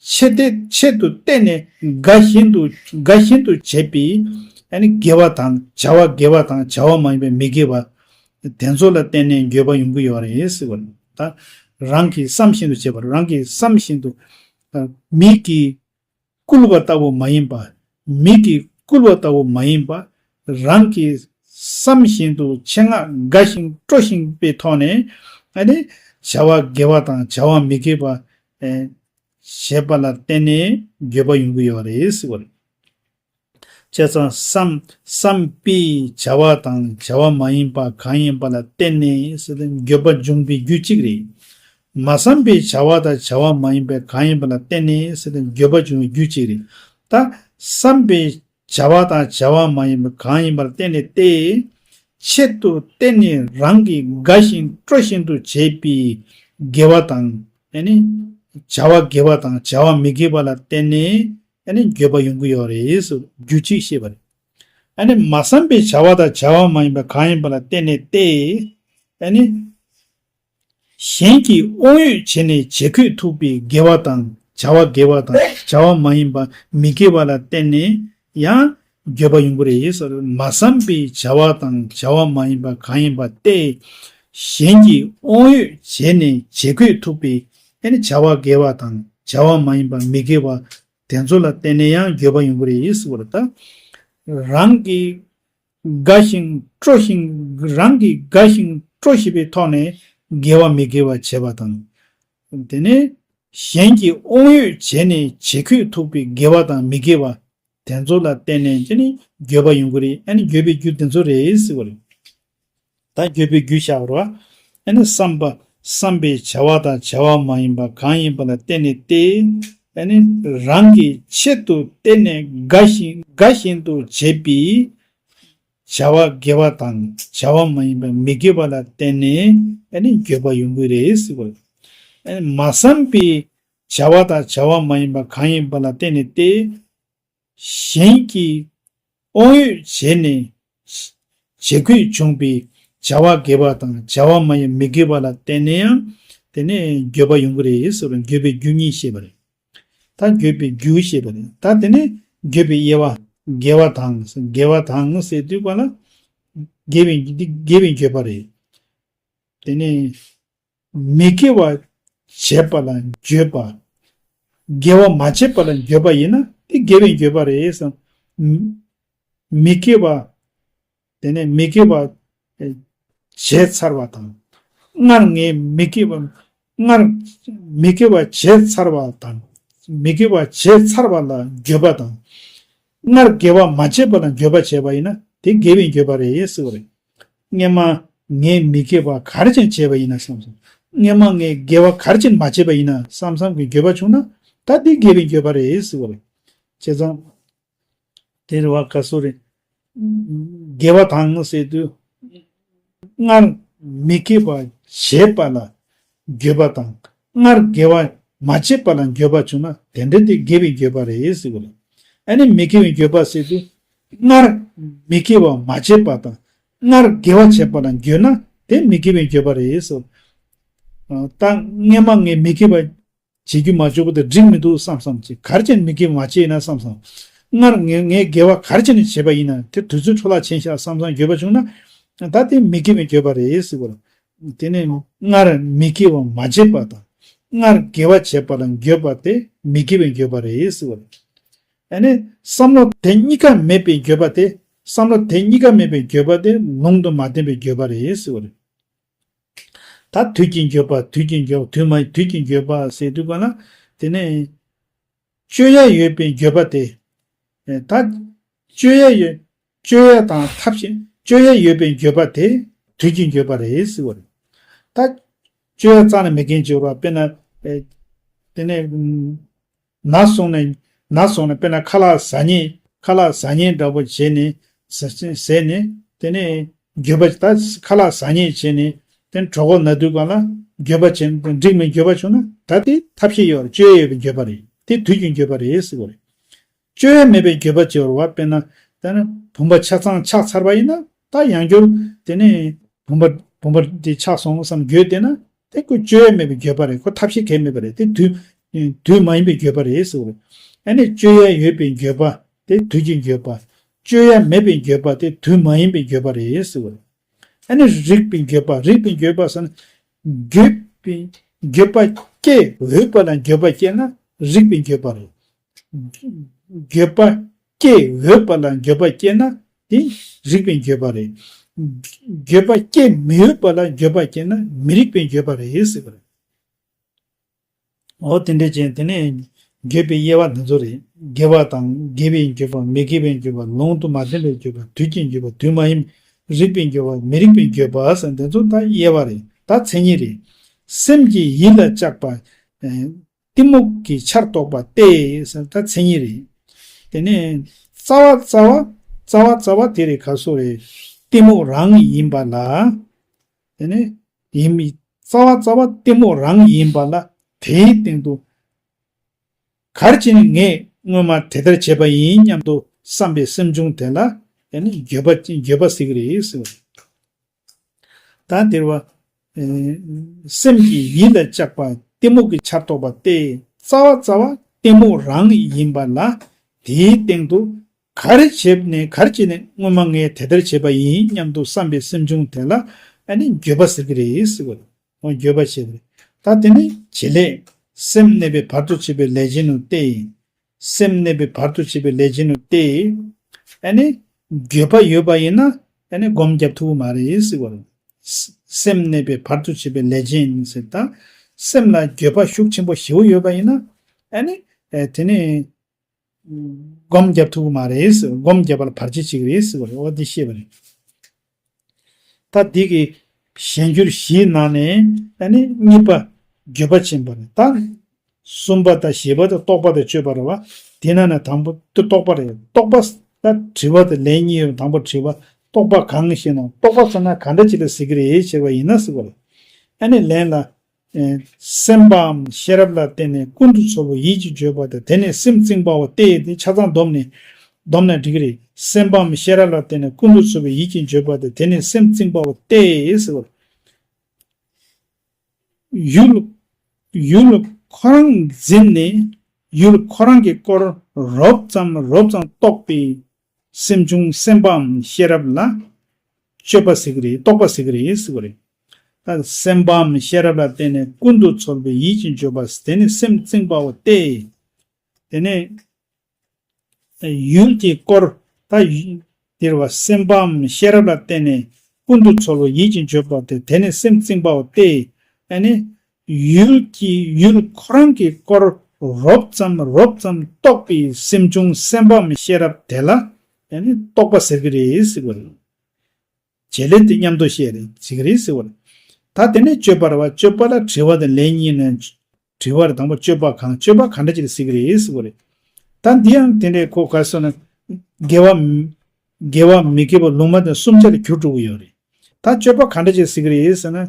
ཆེད་དེ་ཆེད་དུ་བལྟས་ནས་དགའ་བཞིན་དུ་དགའ་བཞིན་དུ་བྱེད་པའི་ཨ་ནི་དགེ་བ་དང་བྱ་བ། དགེ་བ་དང་བྱ་བ་མ་ཡིན་པའི་མི་དགེ་བ་དེ་ཚོ་ལ་བརྟེན་ནས་འགྱོད་པ་ཡོང་གི་ཡོད་རེད་ཟེར་བ་རེད། ད་རང་གིས་བསམ་བཞིན་དུ་བྱེད་པ། རང་གིས་བསམ་བཞིན་དུ་མིག་གིས་བསྐུལ་བ་ལྟ་བུ་མ་ཡིན་པ། མིག་གིས་བསྐུལ་བ་ལྟ་བུ་མ་ཡིན་པ། རང་གིས་བསམ་བཞིན་དུ་ཆེད་མངགས་དགའ་ཞིང་སྤྲོ་བཞིན་པའི་ཐོག་ནས་ཨ་ནི་བྱ་བ་དགེ་བ་དང་བྱ་བ་མི་དགེ་བ་ཨེ་བྱེད་པ་ལ་བརྟེན་ནས་འགྱོད་པ་ཡོང་གི་ཡོད་རེད་ཟེར་བ་རེད། བྱས་ཙང་བསམ་བསམ་པའི་བྱ་བ་དང་བྱ་བ་མ་ཡིན་པ་གང་ཡིན་པ་ལ་བརྟེན་ནས་ཟེར་ཏེ་འགྱོད་པ་འབྱུང་བའི་རྒྱུ་གཅིག་རེད། མ་བསམ་པའི་བྱ་བ་དང་བྱ་བ་མ་ཡིན་པ་གང་ཡིན་པ་ལ་བརྟེན་ནས་ཟེར་ཏེ་འགྱོད་པ་འབྱུང་བའི་རྒྱུ་གཅིག་རེད། ད་བསམ་པའི་བྱ་བ་དང་བྱ་བ་མ་ཡིན་པ་གང་ཡིན་པ་ལ་བརྟེན་ནས་ཏེ། ཆེད་དུ་བརྟེན་ནས་རང་གིས་དགའ་ཞིང་སྤྲོ་བཞིན་དུ་བྱས་པའི་དགེ་བ་དང་། ཨ་ནི་བྱ་བ་དགེ་བ་དང་བྱ་བ་མི་དགེ་བ་ལ་བརྟེན་ནས་ཨ་ནི་འགྱོད་པ་ཡོང་གི་ཡོད་རེད་ཟེར་རྒྱུ་གཅིག་བཤད་པ་རེད། ཨ་ནི་མ་བསམ་པའི་བྱ་བ་དང་བྱ་བ་མ་ཡིན་པ་གང་ཡིན་པ་ལ་བརྟེན་ནས་ཏེ། ཨ་ནི་གཞན་གྱིས་དབང་ཡོད་བྱས་ནས་བྱེད་དགོས་ཐུག་པའི་དགེ་བ་དང་བྱ་བ་དགེ་བ་དང་བྱ་བ་མ་ཡིན་པ་མི་དགེ་བ་ལ་བརྟེན་ནས་ཡང་འགྱོད་པ་ཡོང་གི་རེད་ཟེར། མ་བསམ་པའི་བྱ་བ་དང་བྱ་བ་མ་ཡིན་པ་གང་ཡིན་པ་སྟེ། གཞན་གྱིས་དབང་ཡོད་བྱས་ནས་བྱེད་དགོས་ཐུག་པའི་ཨ་ནི་བྱ་བ་དགེ་བ་དང་བྱ་བ་མ་ཡིན་པ་མི་དགེ་བ་དེ་ཚོ་ལ་བརྟེན་ནས་ཡང་འགྱོད་པ་ཡོང་གི་རེད་ཟེར་བ་རེད་ད། རང་གིས་དགའ་ཞིང་སྤྲོ་ཞིང་རང་གིས་དགའ་ཞིང་སྤྲོ་ཞིང་པའི་ཐོག་ནས་དགེ་བ་མི་དགེ་བ་བྱེད་པ་དང་། དེ་ནས་གཞན་གྱིས་དབང་ཡོད་བྱས་ནས་བྱེད་དགོས་ཐུག་པའི་དགེ་བ་དང་མི་དགེ་བ་དེ་ཚོ་ལ་བརྟེན་ནས་ཅི་ནི་འགྱོད་པ་ཡོང་གི་རེད། ཨ་ནི་འགྱོད་པའི་རྒྱུ་དེ་ཚོ་རེད་ཟེར་བ་རེད། ད་འགྱོད་པའི་རྒྱུ་བཤད་རོགས། ཨ་ནི་བསམ་པ་བསམ་པའི་བྱ་བ་དང་བྱ་བ་མ་ཡིན་པ་གང་ཡིན་པ་ལ་བརྟེན་ནས་ཏེ། ཨ་ནི་རང་གི་ཆེད་དུ་བརྟེན་ནས་དགའ་ཞིང་དགའ་བཞིན་དུ་བྱེད་པའི་བྱ་བ་དགེ་བ་དང་བྱ་བ་མ་ཡིན་པ་མི་དགེ་བ་ལ་བརྟེན་ནས་ཨ་ནི་འགྱོད་པ་ཡོང་གི་རེད་ཟེར་བ། ཨ་ནི་མ་བསམ་པའི་བྱ་བ་དང་བྱ་བ་མ་ཡིན་པ་གང་ཡིན་པ་ལ་བརྟེན་ནས་ཏེ། གཞན་གྱིས་དབང་ཡོད་བྱས་ནས་བྱེད་དགོས་བྱུང་པའི་བྱ་བ་དགེ་བ་དང་བྱ་བ་མ་ཡིན་མི་དགེ་བ་ལ་བརྟེན་ནས་ཡང་དེ་ནས་འགྱོད་པ་ཡོང་གི་རེད་ཟེར་བ། འགྱོད་པའི་རྒྱུ་གཉིས་བཤད་པ་རེད། ད་འགྱོད་པའི་རྒྱུ་བཤད་པ་རེད། ད་དེ་ནས་འགྱོད་པའི་དབྱེ་བ། དགེ་བ་དང་དགེ་བ་དང་ཟེར་དུས་པ་ལ་དགེ་བའི་འདི་དགེ་བའི་འགྱོད་པ་རེད། དེ་ནས་མི་དགེ་བ་བྱས་པ་ལ་འགྱོད་པ། དགེ་བ་མ་བྱས་པ་ལ་འགྱོད་པ་ཡིན་ན་དེ་དགེ་བའི་འགྱོད་པ་རེད་བསམ། མི་དགེ་བ། དེ་ནས་མི་དགེ་བ་བྱས་ཚར་བ་དང་། སྔར་ངས་མི་དགེ་བ་སྔར་མི་དགེ་བ་བྱས་ཚར་བ་དང་། མི་དགེ་བ་བྱས་ཚར་བ་ལ་འགྱོད་པ་དང་། སྔར་དགེ་བ་མ་བྱས་པ་ལ་འགྱོད་པ་བྱས་པ་ཡིན་ན་དེ་དགེ་བའི་འགྱོད་པ་རེད་ཟེར་བ་རེད། སྔོན་མ་ངས་མི་དགེ་བ་ག་རེ་ཅིག་བྱས་པ་ཡིན་ན་བསམ་སོང་། སྔོན་མ་ངས་དགེ་བ་ག་རེ་ཅིག་མ་བྱས་པ་ཡིན་ན་བསམ་བསམ་གྱི་འགྱོད་པ་བྱུང་ན་ད་དེ་དགེ་བའི་འགྱོད་པ་རེད་ཟེར་བ་རེད། བྱས་ཙང་། དེ་རེད་བ་ག་སོ་རེད། དགེ་བ་དང་ཟེར་དུས། སྔར་མི་དགེ་བ་བྱས་པ་ལ་འགྱོད་པ་དང་། སྔར་དགེ་བ་མ་བྱས་པ་ལ་འགྱོད་པ་བྱུང་ན་དེ་འདྲ་དེ་དགེ་བའི་འགྱོད་པ་རེད་ཟེར་བ་རེད། ཨ་ནི་མི་དགེ་བའི་འགྱོད་པ་ཟེར་དུས། སྔར་མི་དགེ་བ་མ་བྱས་པ་དང་། སྔར་དགེ་བ་བྱས་པ་ལ་འགྱོད་ན་དེ་མི་དགེ་བའི་འགྱོད་པ་རེད་ཟེར། ད་སྔོན་མ་ངས་མི་དགེ་བ་བྱེད་རྒྱུ་མ་བྱུང་བ་དེ་འགྲིག་མི་འདུག་བསམ་བསམ་ཅིག་ག་རེ་བྱས་ནས་མི་དགེ་བ་མ་བྱས་ཡིན་ན་བསམ་བསམ། སྔར་ངས་ངས་དགེ་བ་ག་རེ་བྱས་ནས་བྱས་པ་ཡིན་ན་དེ་དུས་ཚོད་འཕྲོ་བརླག་ཕྱིན་ཤག་བསམ་བསམ་འགྱོད་པ་བྱུང་ན། ད་དེ་མི་དགེ་བའི་འགྱོད་པ་རེད་ཟེར་བ་རེད། དེ་ནས་སྔར་མི་དགེ་བ་མ་བྱས་པ་དང་། སྔར་དགེ་བ་བྱས་པ་ལ་འགྱོད་པ་དེ་མི་དགེ་བའི་འགྱོད་པ་རེད་ཟེར་བ་རེད། ཨ་ནི་བསམ་བློ་དེ་གཉིས་ཀ་མེད་པའི་འགྱོད་པ་དེ། བསམ་བློ་དེ་གཉིས་ཀ་མེད་པའི་འགྱོད་པ་དེ་ལུང་དུ་མ་བསྟན་པའི་འགྱོད་པ་རེད་ཟེར་བ་རེད། ད་དུས་ཀྱི་འགྱོད་པ། དུས་ཀྱི་འགྱོད་པ། དུས་མ་དུས་ཀྱི་འགྱོད་པ་ཟེར་དུས་ག་ལ། དེ་ནས་སྤྱོད་ཡ་ཡོད་པའི་འགྱོད་པ་དེ། ད་སྤྱོད་ཡ་ཡོད། སྤྱོད་ཡ་དང་ཐབས་ཤེས་སྤྱོད་ཡ་ཡོད་པའི་འགྱོད་པ་དེ་དུས་ཀྱི་འགྱོད་པ་རེད་ཟེར་བ་རེད། ད་སྤྱོད་ཡ་རྩ་ནས་མེད་མཁན་ཅིག་ཡོད་རེད་བ། དཔེར་ན། དེ་ནས། ན་སོང་ནས་ན་སོང་ནས་དཔེར་ན་ཁ་ལག་ཟ་མཁན་ཁ་ལག་ཟ་མཁན་འདྲ་པོ་བྱས་ནས་ཟ་ཟས་ནས་དེ་ནས་འགྱོད་པ་ད་ཁ་ལག་ཟ་མཁན་བྱས་ནས་དེ་གྲོད་ཁོག་ན་དུས་གང་ལ་འགྱོད་པ་བྱས་ནས་འགྲིག་མེད་འགྱོད་པ་བྱུང་ན་ད་དེ་ཐབས་ཤེས་ཡོད་རེད། སྤྱོད་ཡས་ཡོད་པའི་འགྱོད་པ་རེད། དེ་དུས་ཀྱི་འགྱོད་པ་རེད་ཟེར་བ་རེད། སྤྱོད་ཡས་མེད་པའི་འགྱོད་པ་ཅིག་ཡོད་རེད་བ། དཔེར་ན་ད་ནི་བུམ་པ་ཆ་ཚང་ཆག་ཚར་བ་ཡིན་ན་ད་ཡང་བསྐྱར་དེ་ནས་བུམ་པ་བུམ་པ་དེ་ཆག་སོང་བསམ་འགྱོད་བསྡད་ན། དེ་ཁོ་སྤྱོད་ཡས་མེད་པའི་འགྱོད་པ་རེད། ཁོ་ཐབས་ཤེས་གང་ཡང་མེད་པ་རེད། དེ་དུས་དུས་མ་ཡིན་པའི་འགྱོད་པ་རེད་ཟེར་བ་རེད། ཨ་ནི་སྤྱོད་ཡས་ཡོད་པའི་འགྱོད་པ་དེ་དུས་ཀྱི་འགྱོད་པ། སྤྱོད་ཡས་མེད་པའི་འགྱོད་པ་དེ་དུས་མ་ཡིན་པའི་འགྱོད་པ་རེད་ཟེར་བ་རེད། ཨ་ནི་རིགས་པའི་འགྱོད་པ། རིགས་པའི་འགྱོད་པ་ཟེར་ན། འགྱོད་པའི་འགྱོད་པ་སྐྱེ་འོས་པ་ལ་འགྱོད་པ་སྐྱེ་ན་རིགས་པའི་འགྱོད་པ་རེད། འགྱོད་པ་སྐྱེ་འོས་པ་ལ་འགྱོད་པ་སྐྱེ་ན་དེ་རིགས་པའི་འགྱོད་པ་རེད། འགྱོད་པ་སྐྱེ་མི་འོས་པ་ལ་འགྱོད་པ་སྐྱེ་ན་མི་རིགས་པའི་འགྱོད་པ་རེད་ཟེར་བ་རེད། འོ་དེ་འདྲ་བྱས་དེ་ནས་འགྱོད་པའི་དབྱེ་བ་འདི་ཚོ་རེད། དགེ་བ་དང་དགེ་བའི་འགྱོད་པ། མི་དགེ་བའི་འགྱོད་པ། ལུང་དུ་མ་བསྟན་པའི་འགྱོད་པ། དུས་ཀྱི་འགྱོད་པ། དུས་མ་ཡིན། རིགས་པའི་འགྱོད་པ། མི་རིགས་པའི་འགྱོད་པ་ཟེར་འདི་ཚོ་ད་དབྱེ་བ་རེད། ད་མཚན་ཉིད་རེད། སེམས་ཀྱི་ཡིད་ལ་གཅགས་པ། གཏི་མུག་གི་ཆར་གཏོགས་པ་སྟེ་ཟེར་ད་མཚན་ཉིད་རེད། དེ་ནས་རྩ་བ་རྩ་བ་རྩ་བ་རྩ་བ་དེ་རེད། ག་སོ་རེད། གཏི་མུག་རང་ཡིན་པ་ལ། དེ་ནི་ཡིན་མི་རྩ་བ་རྩ་བ་གཏི་མུག་རང་ཡིན་པ་ལ། དེའི་སྟེང་དུ་ག་རེ་བྱས་ནས་ངས་སྔོན་མ་དེ་ལྟར་བྱས་པ་ཡིན་སྙམ་དུ་བསམ་པའི་སེམས་བྱུང་དེ་ལ་ཨ་ནི་འགྱོད་པ་འགྱོད་པ་ཟེར་གྱི་རེད་ཟེར་བ། ད་དེར་བ། ཨེ། སེམས་ཀྱི་ཡིད་ལ་གཅགས་པ་གཏི་མུག་གི་ཆར་གཏོགས་པ་སྟེ། རྩ་བ་རྩ་བ་གཏི་མུག་རང་ཡིན་པ་ལ། དེའི་སྟེང་དུ་ག་རེ་བྱས་ནས་ག་རེ་བྱས་ནས་སྔོན་མ་ངས་དེ་ལྟར་བྱས་པ་ཡིན་སྙམ་དུ་བསམ་པའི་སེམས་བྱུང་དེ་ལ་ཨ་ནི་འགྱོད་པ་ཟེར་གྱི་རེད་ཟེར་བ། འོ་འགྱོད་པ་བྱེད་པ་རེད། ད་དེ་ནི་བྱེད་ལས། སེམས་གནས་པའི་བར་དུ་བྱེད་པའི་ལས་ཅན་ནོ་སྟེ། སེམས་གནས་པའི་བར་དུ་བྱེད་པའི་ལས་ཅན་ནོ་སྟེ། ཨ་ནི་འགྱོད་པ་ཡོད་པ་ཡིན་ན་ཨ་ནི་སྒོམ་རྒྱབ་ཐུབ་ཀྱི་མ་རེད་ཟེར་བ་རེད། སེམས་གནས་པའི་བར་དུ་བྱེད་པའི་ལས་ཅན་ཟེར། ད་སེམས་ལ་འགྱོད་པ་ཤུགས་ཆེན་པོ་ཞེ་པོ་ཡོད་པ་ཡིན་ན་ཨ་ནི་དེ་ནི་སྒོམ་རྒྱབ་ཐུབ་ཀྱི་མ་རེད་ཟེར། སྒོམ་རྒྱབ་པ་ལ་བར་ཆད་བྱེད་ཀྱི་རེད་ཟེར་བ་རེད། འོ་འདི་ཤེས་པ་རེད། ད་འདི་གི་གཞན་འགྱུར་བཞིའི་ནང་ནས་ཨ་ནི་གཉིས་པ་འགྱོད་པ་ཆེན་པོ་རེད། ད་གསུམ་པ་དང་བཞི་པ་དང་རྟོག་པ་དང་དཔྱོད་པ་རེད་བ། དེ་ནང་ནས་དང་པོ་དེ་རྟོག་པ་རེད། རྟོག་པ་ལ་དྲི་བ་དང་ལན་གཉིས་ཡོད། དང་པོ་དྲི་བ། རྟོག་པ་གང་ཞེ་ན། རྟོག་པ་ཟེར་ན་ག་འདྲ་ཅིག་ལ་ཟེར་གྱི་རེད་ཟེར་བ་ཡིན་ན་ཟེར་བ་རེད། ཨ་ནི་ལན་ལ། ཨེ། སེམས་པའམ་ཤེས་རབ་ལ་བརྟེན་ནས་ཀུན་ཏུ་ཚོར་བའི་ཡིད་ཀྱི་འགྱོད་པ་དེ། དེ་ནི་སེམས་བཙིང་པའོ་སྟེ། དེ་ཆ་ཚང་བསྡོམས་ནས་བསྡོམས་ན་འགྲིག་གི་རེད། སེམས་པའམ་ཤེས་རབ་ལ་བརྟེན་ནས་ཀུན་ཏུ་ཚོར་བའི་ཡིད་ཀྱི་འགྱོད་པ་དེ། དེ་ནི་སེམས་བཙིང་པའོ་སྟེ་ཟེར་བ། ཡུལ། ཡུལ་ཁོ་རང་འཛིན་ནས་ཡུལ་ཁོ་རང་གི་སྐོར་རོབ་ཙམ་རོབ་ཙམ་རྟོགས་པའི་སེམས་བྱུང་སེམས་པའམ་ཤེས་རབ་ལ་དཔྱོད་པ་ཟེར་གྱི་རེད། རྟོག་པ་ཟེར་གྱི་རེད་ཟེར་བ་རེད། ད་སེམས་པའམ་ཤེས་རབ་ལ་བརྟེན་ནས་ཀུན་ཏུ་ཚོར་བའི་ཡིད་ཀྱི་འགྱོད་པ། དེ་ནི་སེམས་བཙིང་པའོ་སྟེ། དེ་ནས་ཡུལ་གྱི་སྐོར། ད་ཡུལ་དེར་བ་སེམས་པའམ་ཤེས་རབ་ལ་བརྟེན་ནས་ཀུན་ཏུ་ཚོར་བའི་ཡིད་ཀྱི་འགྱོད་པ་སྟེ། དེ་ནི་སེམས་བཙིང་པའོ་སྟེ། ཨ་ནི་ཡུལ་གྱི་ཡུལ་ཁོ་རང་གི་སྐོར་རོབ་ཙམ་རོབ་ཙམ་རྟོགས་པའི་སེམས་བྱུང་སེམས་པའམ་ཤེས་རབ་དེ་ལ་ཨ་ནི་རྟོག་པ་ཟེར་གྱི་རེད་ཟེར་བ་རེད། བྱེད་ལས་དེ་མཉམ་དུ་བཤད་རེད་ཟེར་གྱི་རེད་ཟེར་བ་རེད། ད་དེ་ནས་དཔྱོད་པ་རེད་བ། དཔྱོད་པ་ལ་དྲི་བ་དང་ལན་གཉིས་ནས། དྲི་བ་རེད། དང་པོ་དཔྱོད་པ་གང་། དཔྱོད་པ་ག་འདྲ་ཅིག་ལ་ཟེར་གྱི་རེད་ཟེར་བ་རེད། ད་འདི་ཡང་དེ་འདྲའི་ཁོ་ག་སོ་ན། དགེ་བ། དགེ་བ་མི་དགེ་བ་ལུང་མ་བསྟན་གསུམ་ཆ་ལ་འགྱུར་འགྲོ་གི་ཡོད་རེད། ད་དཔྱོད་པ་ག་འདྲ་ཅིག་ཟེར་གྱི་རེད་ཟེར་ན།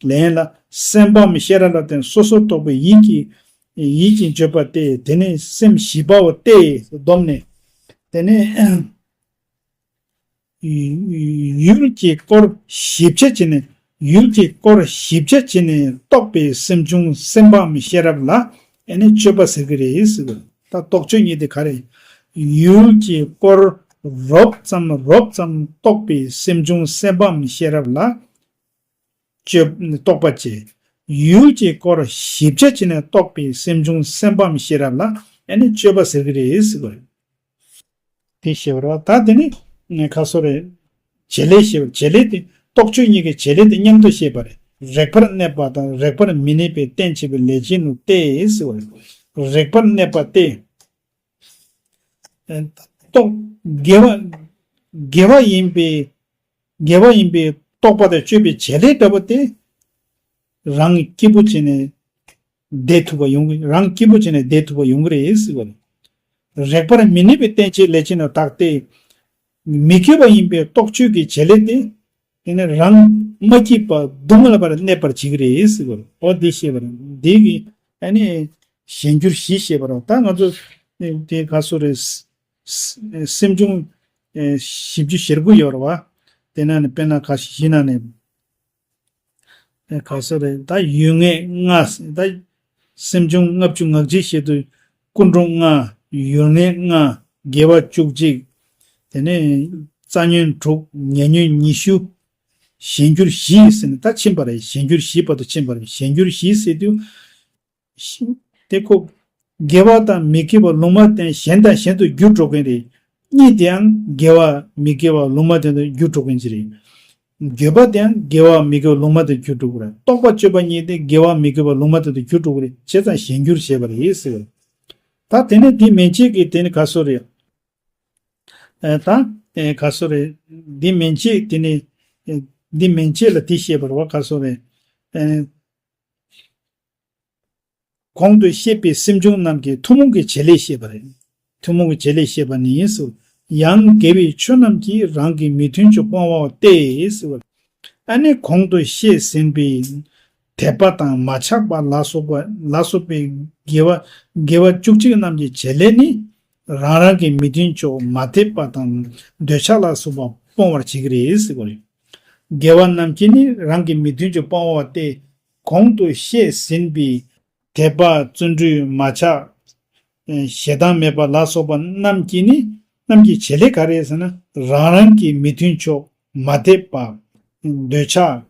ལན་ལ། སེམས་པའམ་ཤེས་རབ་ལ་བརྟེན་སོ་སོར་རྟོག་པའི་ཡིད་ཀྱི། ཡིད་ཀྱི་འགྱོད་པ་སྟེ། དེ་ནི་སེམས་བཞི་པའོ་སྟེ་བསྡོམས་ནས། དེ་ནི་ཡུལ་གྱི་སྐོར་ཞིབ་ཆ་བྱས་ནས། ཡུལ་གྱི་སྐོར་ཞིབ་ཆ་བྱས་ནས་རྟོགས་པའི་སེམས་བྱུང་སེམས་པའམ་ཤེས་རབ་ལ་ཨ་ནི་དཔྱོད་པ་ཟེར་གྱི་རེད་ཟེར་གྱི་རེད། ད་རྟོག་དཔྱོད་གཉིས་དེ་ག་རེ། ཡུལ་གྱི་སྐོར་རོབ་ཙམ་རོབ་ཙམ་རྟོགས་པའི་སེམས་བྱུང་སེམས་པའམ་ཤེས་རབ་ལ་དཔྱོད། རྟོག་པ་བྱེད། ཡུལ་གྱི་སྐོར་ཞིབ་ཆ་བྱས་ནས་རྟོགས་པའི་སེམས་བྱུང་སེམས་པའམ་ཤེས་རབ་ལ་ཨ་ནི་དཔྱོད་པ་ཟེར་གྱི་རེད་ཟེར་གྱི་རེད། དེ་ཞེས་པ་རེད་བ། ད་དེ་ནི་ཁ་སོ་རེད། བྱེད་ལས་ཞེས་པ། བྱེད་ལས་དེ་རྟོག་དཔྱོད་གཉིས་ཀྱི་བྱེད་ལས་དེ་མཉམ་དུ་བཤད་པ་རེད། རེག་པར་གནས་པ་དང་རེག་པར་མི་གནས་པའི་རྟེན་བྱེད་པའི་ལས་ཅན་ནོ་སྟེ་ཟེར་བ་རེད། རེག་པར་གནས་པ་སྟེ། རྟོག་དགེ་བ། དགེ་བ་ཡིན་པའི། དགེ་བ་ཡིན་པའི་རྟོག་པ་དང་དཔྱོད་པའི་བྱེད་ལས་འདྲ་པོ་དེ། རང་སྐྱིད་པོ་བྱས་ནས་བསྡད་ཐུབ་པ་ཡོང་གི། རང་སྐྱིད་པོ་བྱས་ནས་བསྡད་ཐུབ་པ་ཡོང་གི་རེད་ཟེར་བ་རེད། རེག་པར་མི་གནས་པའི་རྟེན་བྱེད་ལས་ཅན་ནོ་དག་སྟེ། མི་དགེ་བ་ཡིན་པའི་རྟོག་དཔྱོད་ཀྱི་བྱེད་ལས་དེ། དེ་ནི་རང་མ་སྐྱིད་པ་སྡུག་བསྔལ་བར་གནས་པར་བྱེད་ཀྱི་རེད་ཟེར་བ་རེད། འོ་དེ་ཤེས་པ་རེད། འདི་གི་ཨ་ནི་གཞན་འགྱུར་བཞི་ཤེས་པ་རེད། ད་ང་ཚོ་དེ་ག་སོ་རེད། སེམས་བྱུང་བཞི་བཅུ་ཞེ་དགུ་ཡོད་རེད་བ། དེ་ནང་ནས་དཔེར་ན་ཁ་ཤས་ཤིག་ནང་ནས། ཨེ་ག་ས་རེད། ད་ཡུལ་ངེས་ལྔ། ད་སེམས་བྱུང་ལྔ་བཅུ་ང་བཞི་བཤད་དུས་ཀུན་འགྲོ་ལྔ། ཡུལ་ངེས་ལྔ། དགེ་བ་བཅུ་གཅིག། དེ་ནས་རྩ་ཉོན་དྲུག། ཉེ་ཉོན་ཉི་ཤུ། གཞན་འགྱུར་བཞི་ཟེར་ནས་ད་ཕྱིན་པ་རེད། གཞན་འགྱུར་བཞི་བར་དུ་ཕྱིན་པ་རེད། གཞན་འགྱུར་བཞི་ཟེར་དུས། དེ་ཁོ། དགེ་བ་དང་མི་དགེ་བ་ལུང་མ་བསྟན་གཞན་དང་གཞན་དུ་འགྱུར་འགྲོ་མཁན་རེད། གཉིས་དེའང་དགེ་བ་མི་དགེ་བ་ལུང་མ་བསྟན་དུ་འགྱུར་འགྲོ་མཁན་ཅིག་རེད། འགྱོད་པ་དེའང་དགེ་བ་མི་དགེ་བ་ལུང་མ་བསྟན་དུ་འགྱུར་འགྲོ་གི་རེད། རྟོག་པ་དཔྱོད་པ་གཉིས་དེ་དགེ་བ་མི་དགེ་བ་ལུང་མ་བསྟན་དུ་འགྱུར་འགྲོ་གི་རེད། བྱས་ཙང་གཞན་འགྱུར་བྱས་པ་རེད་ཟེར་བ་རེད། ད་དེ་ནས་འདི་མན་ཆད་ཀྱི་དེ་ནི་ག་སོ་རེད། ཨ་ད་ཨེ་ག་སོ་རེད། འདི་མན་ཆད་དེ་ནི་ཨེ་འདི་མན་ཆད་ལ་དེ་བཤད་པ་རེད་བ། ག་སོ་རེད། ཨེ། གོང་དུ་བཤད་པའི་སེམས་བྱུང་རྣམས་ཀྱི་ཐུན་མོང་གི་བྱེད་ལས་བཤད་པ་རེད། ཐུན་མོང་གི་བྱེད་ལས་བཤད་པ་ནི་ཡིན་ཟེར། ཡང་དགེ་བའི་ཆོས་རྣམས་ཀྱིས་རང་གི་མི་མཐུན་ཕྱོགས་སྤོང་བའོ་སྟེ། ཟེར་བ། ཨ་ནི་གོང་དུ་བཤད་ཟིན་པའི་དད་པ་དང་མ་ཆགས་པ་ལ་སོགས་པ་ལ་སོགས་པའི་དགེ་བ་དགེ་བ་བཅུ་གཅིག་རྣམས་ཀྱི་བྱེད་ལས་ནི། རང་རང་གི་མི་མཐུན་ཕྱོགས་མ་དད་པ་དང་འདོད་ཆགས་ལ་སོགས་པ་སྤོང་བར་བྱེད་ཀྱི་རེད་ཟེར་བ་རེད། དགེ་བ་རྣམས་ཀྱིས་ནི་རང་གི་མི་མཐུན་ཕྱོགས་སྤོང་བ་སྟེ། གོང་དུ་བཤད་ཟིན་པའི་དད་པ་བརྩོན་འགྲུས་མ་ཆགས། ཞེ་སྡང་མེད་པ་ལ་སོགས་པ་རྣམས་ཀྱིས་ནི་རྣམས་ཀྱི་བྱེད་ལས་ག་རེ་ཟེར་ན། རང་རང་གི་མི་མཐུན་ཕྱོགས་མ་དད་པ། འདོད་ཆགས།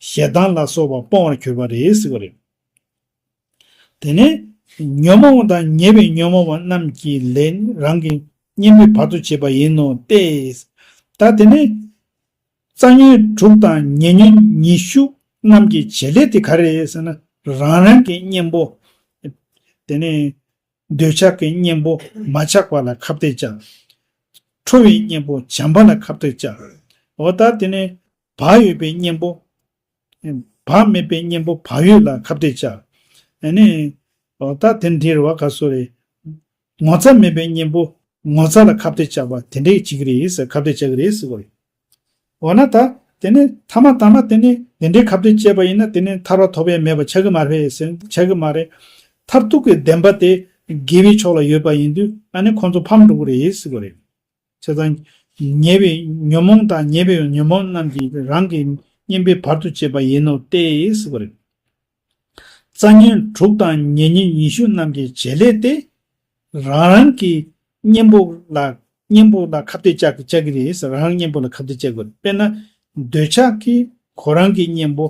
ཞེ་སྡང་ལ་སོགས་པ་སྤོང་བར་གྱུར་པ་རེད་ཟེར་བ་རེད། དེ་ནས་ཉོན་མོངས་དང་ཉེ་བའི་ཉོན་མོངས་པ་རྣམས་ཀྱི་ལས་རང་གི་གཉེན་པོའི་བར་དུ་བྱེད་པ་ཡིན་ནོ་སྟེ། ད་དེ་ནས་རྩ་ཉོན་དྲུག་དང་ཉེ་ཉོན་ཉི་ཤུ་རྣམས་ཀྱི་བྱེད་ལས་དེ་ག་རེ་རེད་ཟེར་ན། རང་རང་གི་གཉེན་པོ། དེ་ནས་འདོད་ཆགས་ཀྱི་གཉེན་པོ་མ་ཆགས་པ་ལ་ཁ་གཏད་བཅག། ཁྲོ་བའི་གཉེན་པོ་བྱམས་པ་ལ་ཁ་གཏད་བཅག། འོ་ད་དེ་ནས་བག་ཡོད་པའི་གཉེན་པོ། བག་མེད་པའི་གཉེན་པོ་བག་ཡོད་ལ་ཁ་གཏད་བཅག། ཨ་ནི། འོ་ད་དེ་འདྲ་རེད་བ། ག་སོ་རེད། ངོ་ཚ་མེད་པའི་གཉེན་པོ་ངོ་ཚ་ལ་ཁ་གཏད་བཅག་པ་དེ་འདྲའི་བྱེད་ཀྱི་རེད་ཟེར། ཁ་གཏད་བཅག་གི་རེད་ཟེར་བ་རེད། འོ་ན་ད་དེ་ནི་ཐ་མ་ཐ་མ་དེ་ནི་དེ་འདྲའི་ཁ་གཏད་བཅག་པ་ཡིན་ན་དེ་ནི་ཐར་པ་ཐོབ་ཡ་མེད་པ་ཆགས་ཀྱི་མ་རེད་ཟེར། ཆགས་ཀྱི་མ་རེད། མཐར་ཐུག་གི་བདེན་པ་དེ་དགེ་བའི་ཕྱོགས་ལ་ཡོད་པ་ཡིན་དུས་ཨ་ནི་ཁོང་ཚོ་ཕམ་འགྲོ་གི་རེད་ཟེར་བ་རེད། བྱས་ཙང་ཉེ་བའི་ཉོན་མོངས་དང་ཉེ་བའི་ཉོན་མོངས་རྣམས་ཀྱིས་རང་གི་གཉེན་པོའི་བར་དུ་བྱེད་པ་ཡིན་ནོ་སྟེ་ཟེར་བ་རེད། རྩ་ཉོན་དྲུག་དང་ཉེ་ཉོན་ཉི་ཤུ་རྣམས་ཀྱི་བྱེད་ལས་ཏེ། རང་རང་གི་གཉེན་པོ་ལ་གཉེན་པོ་ལ་ཁ་གཏད་བཅག་གི་བཅག་གི་རེད་ཟེར། རང་རང་གཉེན་པོ་ལ་ཁ་གཏད་བཅག་དགོས། དཔེར་ན་འདོད་ཆགས་ཀྱིས་ཁོ་རང་གི་གཉེན་པོ་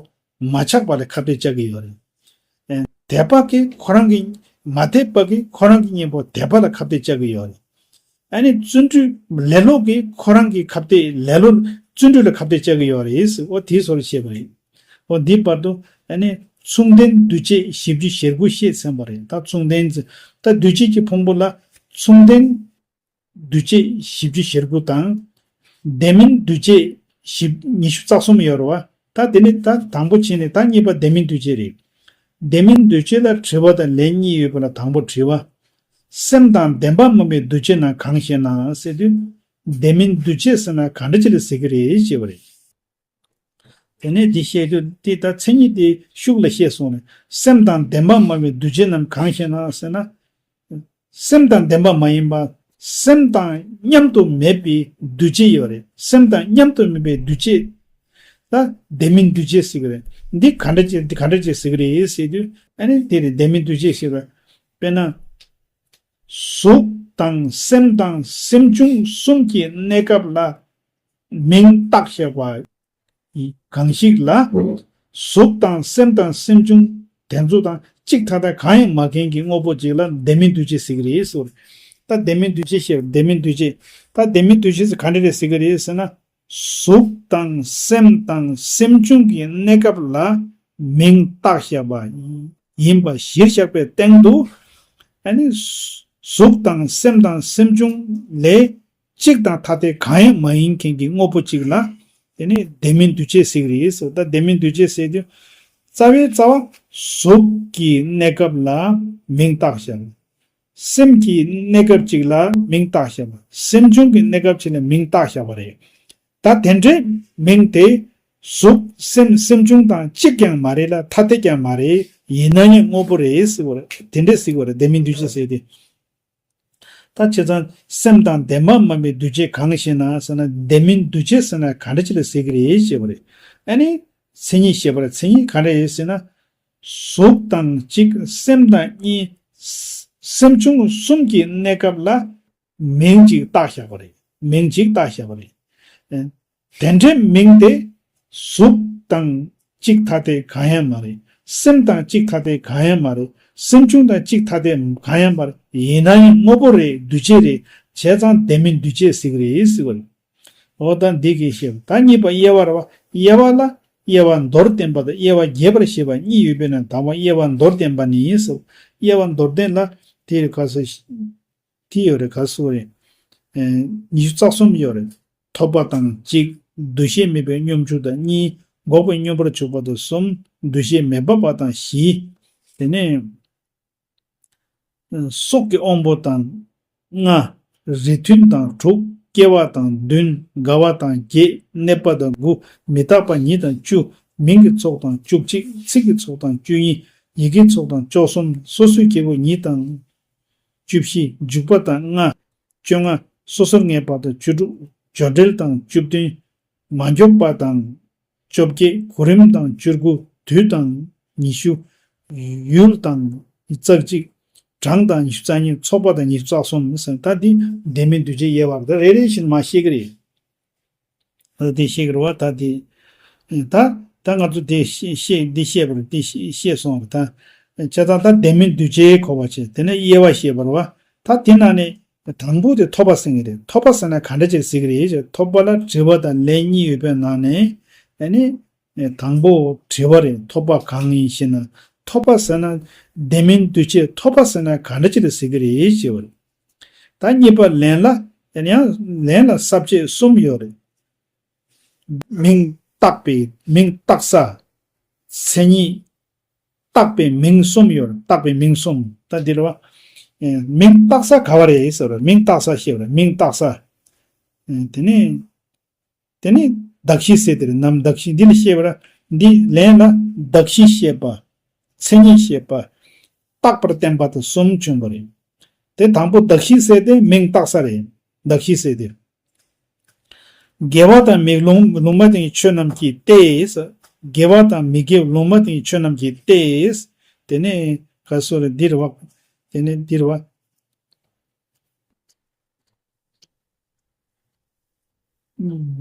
མ་ཆགས་པ་ལ་ཁ་གཏད་བཅག་གི་ཡོད་རེད། ཨེ། དད་པ་གིས་ཁོ་རང་གི་མ་དད་པ་གིས་ཁོ་རང་གི་གཉེན་པོ་དད་པ་ལ་ཁ་གཏད་བཅག་གི་ཡོད་རེད། ཨ་ནི་བརྩོན་འགྲུས་ལེ་ལོ་གིས་ཁོ་རང་གི་ཁ་གཏད་ལེ་ལོ་བརྩོན་འགྲུས་ལ་ཁ་གཏད་བཅག་གི་ཡོད་རེད་ཟེར། འོ་དེའི་བཟོ་འདྲ་བཤད་པ་རེད། འོ་འདི་བར་དུ་ཨ་ནི་མཚུངས་ལྡན་འདུ་བྱེད་བཞི་བཅུ་ཞེ་དགུ་བཤད་ཟིན་པ་རེད། ད་མཚུངས་ལྡན་ཟེར་ད་འདུ་བྱེད་ཀྱི་ཕུང་པོ་ལ་མཚུངས་ལྡན་འདུ་བྱེད་བཞི་བཅུ་ཞེ་དགུ་དང་། དེ་མིན་འདུ་བྱེད་བཞི་ཉི་ཤུ་རྩ་གསུམ་ཡོད་རེད་བ། ད་དེ་ནི་ད་དང་པོ་བྱས་ནས་ད་གཉིས་པ་དེ་མིན་འདུ་བྱེད་རེད། དེ་མིན་འདུ་བྱེད་ལ་དྲི་བ་དང་ལན་གཉིས་ཡོད་པ་ལ་དང་པོ་དྲི་བ། སེམས་དང་ལྡན་པ་མ་ཡིན་པའི་འདུ་བྱེད་རྣམས་གང་ཞེ་ན་ཟེར་དུས། དེ་མིན་འདུ་བྱེད་ཟེར་ན་གང་འདྲ་ཅིག་ལ་ཟེར་གྱི་རེད་ཅེས་པ་རེད། དེ་ནས་འདི་བཤད་དུས་འདི་ལྟར་མཚན་ཉིད་དེ་ཤུགས་ལ་བཤད་སོང་ནས། སེམས་དང་ལྡན་པ་མ་ཡིན་པའི་འདུ་བྱེད་རྣམས་གང་ཞེ་ན་ཟེར་ན། སེམས་དང་ལྡན་པ་མ་ཡིན་པ། སེམས་དང་མཉམ་དུ་མེད་པའི་འདུ་བྱེད་ཡོད་རེད། སེམས་དང་མཉམ་དུ་མེད་པའི་འདུ་བྱེད། ད་ལྡན་མིན་འདུ་བྱེད་ཟེར་གྱི་རེད། འདི་ག་འདྲ་ཅིག་འདི་ག་འདྲ་ཅིག་ཟེར་གྱི་རེད་ཟེར་དུས་ཨ་ནི་དེ་རེད། ལྡན་མིན་འདུ་བྱེད་ཟེར་བ། དཔེར་ན། གཟུགས་དང་སེམས་དང་སེམས་བྱུང་གསུམ་གྱི་གནས་སྐབས་ལ་མིང་བཏགས་བཞག་པ། གང་ཞིག་ལ། གཟུགས་དང་སེམས་དང་སེམས་བྱུང་དེ་ཚོ་དང་གཅིག་ཐ་དད་གང་ཡང་མ་མཁན་གྱི་དངོས་པོ་གཅིག་ལ་ལྡན་མིན་འདུ་བྱེད་ཟེར་གྱི་རེད་ཟེར། ད་ལྡན་མིན་འདུ་བྱེད་ཞེས་ལྡན་མིན་འདུ་བྱེད། ད་ལྡན་མིན་འདུ་བྱེད་ཟེར་ག་འདྲ་རེད་ཟེར་གྱི་རེད་ཟེར་ན། གཟུགས་དང་སེམས་དང་སེམས་བྱུང་གི་གནས་སྐབས་ལ་མིང་བཏགས་བཞག་པ་ཡིན་པ་གཞིར་བཞག་པའི་སྟེང་དུ། ཨ་ནི་གཟུགས་དང་སེམས་དང་སེམས་བྱུང་ལས་གཅིག་དང་ཐ་དད་གང་ཡང་མ་ཡིན་མཁན་གྱི་དངོས་པོ་གཅིག་ལ་དེ་ནི་ལྡན་མིན་འདུ་བྱེད་ཟེར་གྱི་རེད་ཟེར། ད་ལྡན་མིན་འདུ་བྱེད་ཟེར་དུས་རྩ་བའི་རྩ་བ་གཟུགས་ཀྱི་གནས་སྐབས་ལ་མིང་བཏགས་བཞག། སེམས་ཀྱི་གནས་སྐབས་གཅིག་ལ་མིང་བཏགས་བཞག་པ། སེམས་བྱུང་གི་གནས་སྐབས་གཅིག་ལ་མིང་བཏགས་བཞག་པ་རེད། ད་དེ་འདྲའི་མིང་དེ་གཟུགས་སེམས་སེམས་བྱུང་དང་གཅིག་ཀྱང་མ་རེད་ལ་ཐ་དད་ཀྱང་མ་རེད། ཡིན་ན་ཡང་དངོས་པོ་རེད་ཟེར་བ་རེད། དེ་འདྲས་ཟེར་བ་རེད། ལྡན་མིན་འདུ་བྱེད་ཟེར་ཏེ། ད་བྱས་ཙང་སེམས་དང་ལྡན་པ་མ་ཡིན་པའི་འདུ་བྱེད་གང་ཞེ་ན་ཟེར་ན། ལྡན་མིན་འདུ་བྱེད་ཟེར་ན་ག་འདྲ་ཅིག་ལ་ཟེར་གྱི་རེད་ཞེས་པ་རེད། ཨ་ནི་མཚན་ཉིད་ཞེས་པ་རེད། མཚན་ཉིད་ག་འདྲ་རེད་ཟེར་ན། གཟུགས་དང་གཅིག་སེམས་དང་གཉིས། སེམས་བྱུང་གསུམ་གྱི་གནས་སྐབས་ལ་མིང་གཅིག་བཏགས་བཞག་པ་རེད། མིང་གཅིག་བཏགས་བཞག་པ་རེད། དེ་འདྲའི་མིང་དེ་གཟུགས་དང་གཅིག་ཐ་དད་གང་ཡང་མ་རེད། སེམས་དང་གཅིག་ཐ་དད་གང་ཡང་མ་རེད། སེམས་བྱུང་དང་གཅིག་ཐ་དད་གང་ཡང་མ་རེད། ཡིན་ན་ཡང་དངོས་པོ་རེད། འདུ་བྱེད་རེད། བྱས་ཙང་ལྡན་མིན་འདུ་བྱེད་ཟེར་གྱི་རེད་ཟེར་བ་རེད། འོ་ད་འདི་གི་ཞེས་པ། ད་གཉིས་པ་དབྱེ་བ་རེད་བ། དབྱེ་བ་ལ་དབྱེ་བ་མདོར་བསྟན་པ་དང་དབྱེ་བ་རྒྱས་པར་བཤད་པ་གཉིས་ཡོད་པས་ན། དང་པོ་དབྱེ་བ་མདོར་བསྟན་པ་ནི་ཟེར། དབྱེ་བ་མདོར་བསྟན་ལ་དེ་རེད་ག་ཟེར། དེ་ཡོད་རེད་ག་ཟེར་རེད། ཨེ། ཉི་ཤུ་རྩ་གསུམ་ཡོད་རེད། ཐོབ་པ་དང་གཅིག་འདུ་ཤེས་མེད་པའི་སྙོམས་འཇུག་དང་གཉིས། འགོག་པའི་སྙོམས་པར་འཇུག་པ་དང་གསུམ། འདུ་ཤེས་མེད་པ་པ་དང་བཞི། དེ་ནས་སྲོག་གི་དབང་པོ་དང་ལྔ། རིགས་མཐུན་དང་དྲུག་སྐྱེ་བ་དང་བདུན། རྒ་བ་དང་བརྒྱད། གནས་པ་དང་དགུ། མི་རྟག་པ་ཉིད་དང་བཅུ། མིང་གི་ཚོགས་དང་བཅུ་གཅིག་ཚིག་གི་ཚོགས་དང་བཅུ་གཉིས། ཡི་གེའི་ཚོགས་དང་བཅུ་གསུམ། སོ་སོའི་སྐྱེ་བོ་ཉིད་དང་བཅུ་བཞི། འཇུག་པ་དང་ལྔ། བཅོ་ལྔ། སོ་སོར་ངེས་པ་དང་བཅུ་དྲུག་སྦྱོར་འབྲེལ་དང་བཅུ་བདུན། མ་འཇོག་པ་དང་བཅོ་བརྒྱད། གོ་རིམ་དང་བཅུ་དགུ། དུས་དང་ཉི་ཤུ། ཡུལ་དང་རྩ་གཅིག་གྲངས་དང་ཉི་ཤུ་རྩ་གཉིས། ཚོགས་པ་དང་ཉི་ཤུ་རྩ་གསུམ་ཟེར། ད་འདི་ལྡན་མིན་འདུས་བྱས་དབྱེ་བ་རེད། ད་རེ་རེ་བཞིན་མར་བཤད་ཀྱི་རེད། ད་འདི་བཤད་ཀྱི་རེད་བ། ད་འདི་ད་ད་ང་ཚོ་འདི་བཤད་བཤད་འདི་བཤད་པ་རེད། འདི་བཤད་བཤད་སོང་རེད། ད་བྱས་ཙང་ད་ལྡན་མིན་འདུས་བྱས་འཁོར་བ་བྱས། དེ་ནས་དབྱེ་བ་བཤད་པ་རེད་བ། ད་དེ་ནང་ནས་དང་པོ་དེ་ཐོབ་པ་ཟེར་གྱི་རེད། ཐོབ་པ་ཟེར་ན་ག་འདྲ་ཅིག་ཟེར་གྱི་རེད་ཅེ། ཐོབ་པ་ལ་དྲི་བ་དང་ལན་གཉིས་ཡོད་པའི་ནང་ནས་ཨ་ནི་དང་པོ་དྲི་བ་རེད། ཐོབ་པ་གང་ཡིན་ཞེ་ན། ཐོབ་པ་ཟེར་ན་ལྡན་མིན་འདུས་བྱས་ཐོབ་པ་ཟེར་ན་ག་འདྲ་ཅིག་ལ་ཟེར་གྱི་རེད་ཅེས་པ་རེད། ད་གཉིས་པ་ལན་ལ་ཡང་ལན་ལ་ས་བཅད་གསུམ་ཡོད་རེད། མིང་བཏགས་པའི་མིང་བཏགས་ས། མཚན་ཉིད་བཏགས་པའི་མིང་གསུམ་ཡོད་རེད། བཏགས་པའི་མིང་གསུམ། ད་འདི་ལ་བ། ཨེ། མིང་བཏགས་ས་ག་བ་རེད་ཟེར་བ། མིང་བཏགས་ས་ཤེས་པ་རེད། མིང་བཏགས་ས། ཨེ། དེ་ནས་དེ་ནས་གདགས་གཞི་ཟེར་དེ་རེད། ནམ་གདགས་གཞི། འདི་ལ་ཤེས་པ་རེད། འདི་ལན་ལ་གདགས་གཞི་ཤེས་པ། མཚན་ཉིད་ཤེས་པ། རྟག་པར་བརྟེན་པ་དང་གསུམ་བྱུང་བ་རེད། དེ་དང་པོ་གདགས་གཞི་ཟེར་དེ་མིང་བཏགས་ས་རེད། གདགས་གཞི་ཟེར་དེ། དགེ་བ་དང་མི་དགེ་ལུང་ལུང་མ་བསྟན་གྱི་ཆོས་རྣམས་ཀྱི་སྟེ། དགེ་བ་དང་མི་དགེ་ལུང་མ་བསྟན་གྱི་ཆོས་རྣམས་ཀྱི་སྟེ། དེ་ནས་ག་སོ་རེ་འདིར་བ། དེ་ནས་འདིར་བ།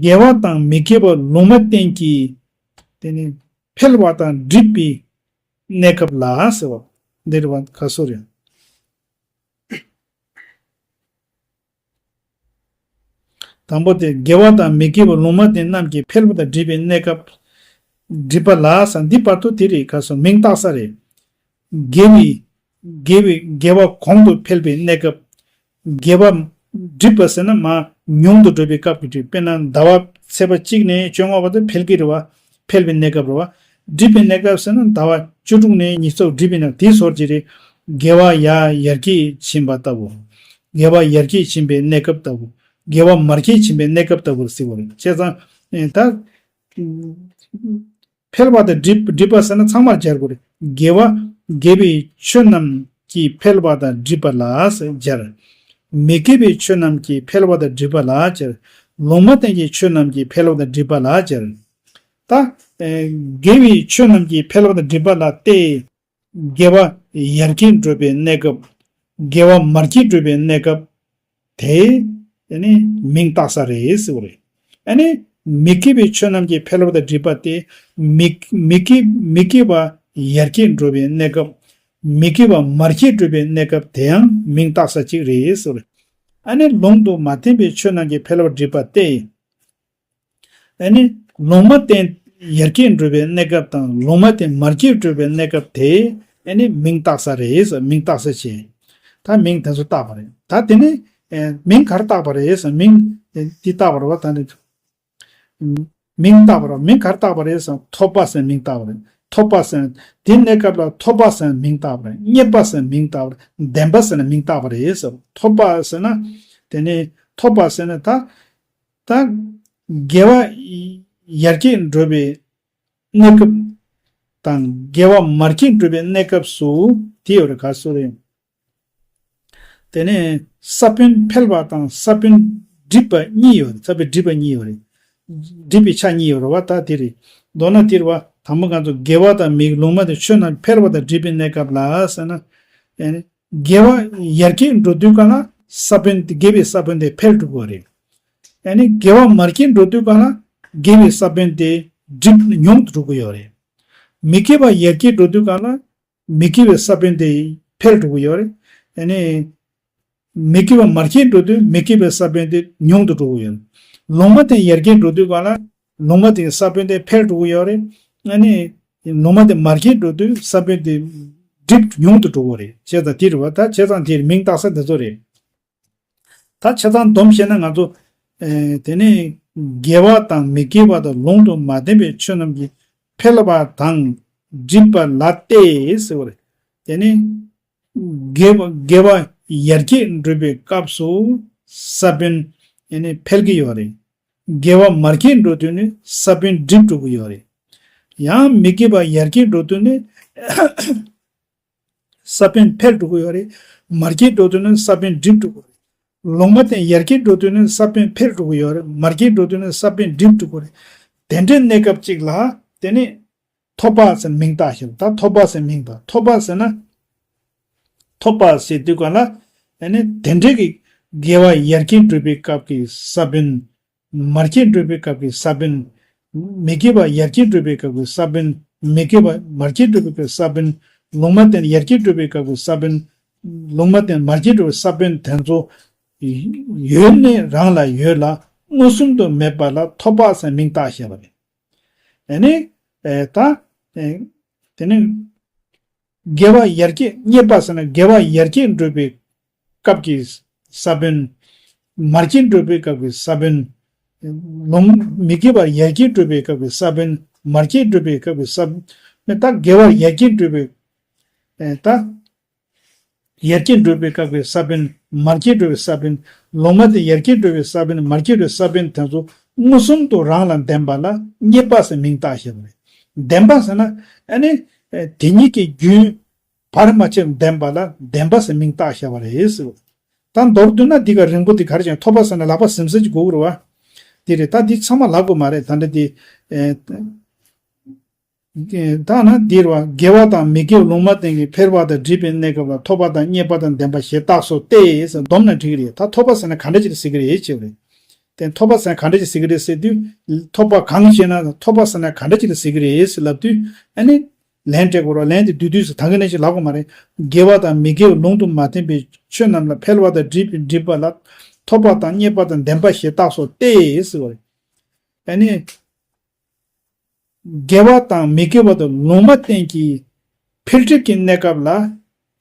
དགེ་བ་དང་མི་དགེ་བ་ལུང་མ་བསྟན་གྱི་དེ་ནས་འཕེལ་བ་དང་འགྲིབ་པའི་གནས་སྐབས་ལ་ཟེར་བ། འདིར་བ་ག་སོ་རེ། དང་པོ་དེ་དགེ་བ་དང་མི་དགེ་བ་ལུང་མ་བསྟན་རྣམས་ཀྱི་འཕེལ་བ་དང་འགྲིབ་པའི་གནས་སྐབས། འགྲིབ་པ་ལ་ཟེར་འདི་བར་དུ་དེ་རེད། ག་སོ་མིང་བཏགས་ས་རེད། དགེ་བའི་དགེ་བའི་དགེ་བ་གོང་དུ་འཕེལ་བའི་གནས་སྐབས། དགེ་བ་འགྲིབ་པ་ཟེར་ན་མར་ཉུང་དུ་འགྲོ་བའི་སྐབས་ཀྱི་འགྲིབ། དཔེར་ན་ཟླ་བ་ཚེས་པ་གཅིག་ནས་བཅོ་ལྔ་བར་དུ་འཕེལ་གྱི་རེད་བ། འཕེལ་བའི་གནས་སྐབས་རེད་བ། འགྲིབ་པའི་གནས་སྐབས་ཟེར་ན་ཟླ་བ་བཅུ་དྲུག་ནས་ཉི་ཤུ་རྩ་དྲུག་འགྲིབ་པའི་གནས་དེའི་ཟུར་གྱི་རེད། དགེ་བ་ཡར་ཡར་རྒྱས་ཕྱིན་པ་ལྟ་བུ། དགེ་བ་ཡར་རྒྱས་ཕྱིན་པའི་གནས་སྐབས་ལྟ་བུ། དགེ་བ་མར་རྒྱས་ཕྱིན་པའི་གནས་སྐབས་ལྟ་བུར་ཟེར་བ་རེད། བྱས་ཙང་ཨེ་ད། འཕེལ་བ་དང་འགྲིབ་འགྲིབ་པ་ཟེར་ན་ཚང་མར་སྦྱར་དགོས་རེད། དགེ་བ་དགེ་བའི་ཆོས་རྣམས་ཀྱི་འཕེལ་བ་དང་འགྲིབ་པ་ལ་ཟེར་སྦྱར། མི་དགེ་བའི་ཆོས་རྣམས་ཀྱི་འཕེལ་བ་དང་འགྲིབ་པ་ལ་སྦྱར། ལུང་མ་བསྟན་གྱི་ཆོས་རྣམས་ཀྱི་འཕེལ་བ་དང་འགྲིབ་པ་ལ་སྦྱར། ད་ཨེ་དགེ་བའི་ཆོས་རྣམས་ཀྱི་འཕེལ་བ་དང་འགྲིབ་པ་ལ་སྟེ། དགེ་བ་ཡར་རྒྱས་འགྲོ་བའི་གནས་སྐབས། དགེ་བ་མར་རྒྱས་འགྲོ་བའི་གནས་སྐབས། དེ་ཨ་ནི་མིང་བཏགས་ས་རེད་ཟེར་བ་རེད། ཨ་ནི་མི་དགེ་བའི་ཆོས་རྣམས་ཀྱི་འཕེལ་བ་དང་འགྲིབ་པ་སྟེ། མི་མི་དགེ་མི་དགེ་བ་ཡར་རྒྱས་འགྲོ་བའི་གནས་སྐབས། མི་དགེ་བ་མར་རྒྱས་འགྲོ་བའི་གནས་སྐབས་དེ་ཡང་མིང་བཏགས་ས་གཅིག་རེད་ཟེར་བ་རེད། ཨ་ནི་ལུང་དུ་མ་བསྟན་པའི་ཆོས་རྣམས་ཀྱི་འཕེལ་བ་འགྲིབ་པ་སྟེ། ཨ་ནི་ལུང་མ་བསྟན་ཡར་རྒྱས་འགྲོ་བའི་གནས་སྐབས་དང་ལུང་མ་བསྟན་མར་རྒྱས་འགྲོ་བའི་གནས་སྐབས་དེ་ཨ་ནི་མིང་བཏགས་ས་རེད་ཟེར། མིང་བཏགས་ས་བྱས། ད་མིང་དེ་ཚོ་བཏགས་པ་རེད། ད་དེ་ནི་ཨེ་མིང་ག་རེ་བཏགས་པ་རེད་ཟེར། མིང་ཨེ་འདི་བཏགས་པ་རེད་བ། ད་ནི་མིང་བཏགས་པ་རེད། མིང་ག་རེ་བཏགས་པ་རེད་ཟེར། ཐོབ་པ་ཟེར་མིང་བཏགས་པ་རེད། ཐོབ་པ་ཟེར་དེ་གནས་སྐབས་ལ་ཐོབ་པ་ཟེར་མིང་བཏགས་པ་རེད། རྙེད་པ་ཟེར་མིང་བཏགས་པ་རེད། བདེན་པ་ཟེར་ན་མིང་བཏགས་པ་རེད་ཟེར། ཐོབ་པ་ཟེར་ན་དེ་ནི་ཐོབ་པ་ཟེར་ན་ད། ད་དགེ་བ་ཡར་རྒྱས་འགྲོ་བའི་གནས་སྐབས་དང་དགེ་བ་མར་རྒྱས་འགྲོ་བའི་གནས་སྐབས་སུ་དེ་ཡོད་རེད། ག་སོ་རེད། དེ་ནས་ས་བོན་འཕེལ་བ་དང་ས་བོན་འགྲིབ་པ་གཉིས་ཡོད་རེད། ས་བོན་འགྲིབ་པ་གཉིས་ཡོད་རེད། འགྲིབ་པའི་ཆ་གཉིས་ཡོད་རེད་བ། ད་དེ་རེད། མདོར་ན་དེ་རེད་བ། དང་པོ་ང་ཚོ་དགེ་བ་དང་མི་དགེ་ལུང་མ་བསྟན་ཆོས་རྣམས་འཕེལ་བ་དང་འགྲིབ་པའི་གནས་སྐབས་ལ་ཟེར་ན། དགེ་བ་ཡར་རྒྱས་འགྲོ་དུས་ག་ལ་ས་བོན་དེ་དགེ་བའི་ས་བོན་དེ་འཕེལ་འགྲོ་གི་རེད། ཨ་ནི་དགེ་བ་མར་རྒྱས་འགྲོ་དུས་ག་ལ་དགེ་བའི་ས་བོན་དེ་འགྲིབ་ཉུང་དུ་འགྲོ་གི་ཡོད་རེད། མི་དགེ་བ་ཡར་རྒྱས་འགྲོ་དུས་ག་ལ་མི་དགེ་བའི་ས་བོན་དེ་འཕེལ་འགྲོ་གི་ཡོད་རེད། ཨ་ནི་མི་དགེ་བ་མར་རྒྱས་འགྲོ་དུས་མི་དགེ་བའི་ས་བོན་དེ་ཉུང་དུ་འགྲོ་གི་ཡོད་རེད། ལུང་མ་བསྟན་ཡར་རྒྱས་འགྲོ་དུས་ག་ལ་ལུང་མ་བསྟན་ས་བོན་དེ་འཕེལ་འགྲོ་གི་ཡོད་རེད། ཨ་ནི་ལུང་མ་བསྟན་མར་རྒྱས་འགྲོ་དུས་ས་བོན་དེ་འགྲིབ་ཉུང་དུ་འགྲོ་གི་རེད། བྱས་ཙང་དེ་རེད་བ། ད་བྱས་ཙང་དེར་མིང་བཏགས་ས་དེ་ཚོ་རེད། ད་བྱས་ཙང་སྡོམ་བྱས་ན་ང་ཚོ་ཨེ་དེ་ནས་དགེ་བ་དང་མི་དགེ་བ་དང་ལུང་དུ་མ་བསྟན་པའི་ཆོས་རྣམས་ཀྱི་འཕེལ་བ་དང་འགྲིབ་པ་ལ་སྟེ་ཟེར་བ་རེད། དེ་ནས་དགེ་བ་དགེ་བ་ཡར་རྒྱས་འགྲོ་བའི་སྐབས་སུ་ ས་བོན་ཨ་ནི་འཕེལ་གྱི་ཡོད་རེད། དགེ་བ་མར་གྱིས་འགྲོ་དུས་ནི་ས་བོན་འགྲིབ་འགྲོ་གི་ཡོད་རེད། ཡང་མི་དགེ་བ་ཡར་གྱིས་འགྲོ་དུས་ནི་ས་བོན་འཕེལ་འགྲོ་གི་ཡོད་རེད། མར་གྱིས་འགྲོ་དུས་ནི་ས་བོན་འགྲིབ་འགྲོ་གི་ཡོད་རེད། ལུང་མ་བསྟན་ཡར་གྱིས་འགྲོ་དུས་ནི་ས་བོན་འཕེལ་འགྲོ་གི་ཡོད་རེད། མར་གྱིས་འགྲོ་དུས་ནི་ས་བོན་འགྲིབ་འགྲོ་གི་རེད། དེ་འདྲའི་གནས་སྐབས་གཅིག་ལ་དེ་ནི་ཐོབ་པ་ཟེར་མིང་བཏགས་ཤིང་། ད་ཐོབ་པ་ཟེར་མིང་བཏགས། ཐོབ་པ་ཟེར་ན། ཐོབ་པ་ཟེར་དུས་ག་ལ་ཨ་ནི་དེ་འདྲའི་གི་དགེ་བ་ཡར་གྱིས་འགྲུབ་པའི་སྐབས་ཀྱི་ས་བོན། མར་གྱིས་འགྲུབ་པའི་སྐབས་ཀྱི་ས་བོན། མི་དགེ་བ་ཡར་གྱིས་འགྲུབ་པའི་སྐབས་ཀྱི་ས་བོན། མི་དགེ་བ་མར་གྱིས་འགྲུབ་པའི་སྐབས་ཀྱི་ས་བོན། ལུང་མ་བསྟན་ཡར་གྱིས་འགྲུབ་པའི་སྐབས་ཀྱི་ས་བོན། ལུང་མ་བསྟན་མར་གྱིས་འགྲུབ་པའི་ས་བོན་དེ་ཚོ་ཡོད་ནས་རང་ལ་ཡོད་ལ་མངོན་སུམ་དུ་མེད་པ་ལ་ཐོབ་པ་ཟེར་མིང་བཏགས་བཞག་པ་རེད། ཨ་ནི། ཨེ། ད། ཨེ། དེ་ནི། དགེ་བ་ཡར་གྱིས་རྙེད་པ་ཟེར་ན་དགེ་བ་ཡར་གྱིས་འགྲུབ་པའི་སྐབས་ཀྱི་ས་བོན། མར་གྱིས་འགྲུབ་པའི་སྐབས་ཀྱི་ས་བོན། ལུང་མི་དགེ་བ་ཡར་གྱིས་འགྲུབ་པའི་སྐབས་ཀྱི་ས་བོན། མར་གྱིས་འགྲུབ་པའི་སྐབས་ཀྱི་ས་བོན། ད་དགེ་བ་ཡར་གྱིས་འགྲུབ་པའི། ཨེ། ད། ཡར་གྱིས་འགྲུབ་པའི་སྐབས་ཀྱི་ས་བོན། མར་གྱིས་འགྲུབ་པའི་ས་བོན། ལུང་མ་བསྟན་ཡར་གྱིས་འགྲུབ་པའི་ས་བོན། མར་གྱིས་འགྲུབ་པའི་ས་བོན་དེ་ཚོ་མངོན་སུམ་དུ་རང་ལ་ལྡན་པ་ལ་རྙེད་པ་ཟེར་མིང་བཏགས་བཞག་པ་རེད། ལྡན་པ་ཟེར་ན་ཨ་ནི་དེ་ཉིད་ཀྱི་རྒྱུན་བར་མ་ཆད་ལྡན་པ་ལ་ལྡན་པ་ཟེར་མིང་བཏགས་བཞག་པ་རེད་ཟེར། ད་མདོར་བསྡུས་ན་འདི་ག་རིང་པོ་འདི་ག་རེ་བྱས། ཐོབ་པ་ཟེར་ན་ལག་པ་ཟིམ་ཟིམ་གྱི་དགོས་ཀྱི་རེད་བ། འདི་རེད། ད་འདི་ཚང་མ་ལབ་དགོས་མ་རེད། ད་འདྲ་འདི། ད་ན་འདིར་བ། དགེ་བ་དང་མི་དགེ་བ་ལུང་མ་བསྟན་གྱི་འཕེལ་བ་དང་འགྲིབ་པའི་གནས་སྐབས་ལ་ཐོབ་པ་དང་རྙེད་པ་དང་ལྡན་པ་ཞེས་བཏགས་སོ་སྟེ་ཟེར་སྡོམ་ན་འགྲིག་གི་རེད། ད་ཐོབ་པ་ཟེར་ན་ག་འདྲ་ཅིག་ལ་ཟེར་གི་རེད་ཅེས་རེད། དེ་ཐོབ་པ་ཟེར་ན་ག་འདྲ་ཅིག་ཟེར་གི་རེད་ཟེར་དུས། ཐོབ་པ་གང་ཞེ་ན་ཐོབ་པ་ཟེར་ན་ག་འདྲ་ཅིག་ལ་ཟེར་གི་རེད་ཟེར་ལབ་དུས་ཨ་ནི། ལན་སྤྲད་དགོས་རེད། ལན་དེ་བསྡུས་བསྡུས་སུ་ད་ག་ནང་བཞིན་ལབ་དགོས་མ་རེད། དགེ་བ་དང་མི་དགེ་བ་ལུང་དུ་མ་བསྟན་པའི་ཆོས་རྣམས་ལ་འཕེལ་བ་དང་འགྲིབ་པའི་འགྲིབ་པ་ལ་ཐོབ་པ་དང་རྙེད་པ་དང་ལྡན་པ་ཞེས་བཏགས་སོ་སྟེ་ཟེར་བ་རེད། ཨ་ནི། དགེ་བ་དང་མི་དགེ་བ་དང་ལུང་མ་བསྟན་གྱི་འཕེལ་འགྲིབ་ཀྱི་གནས་སྐབས་ལ་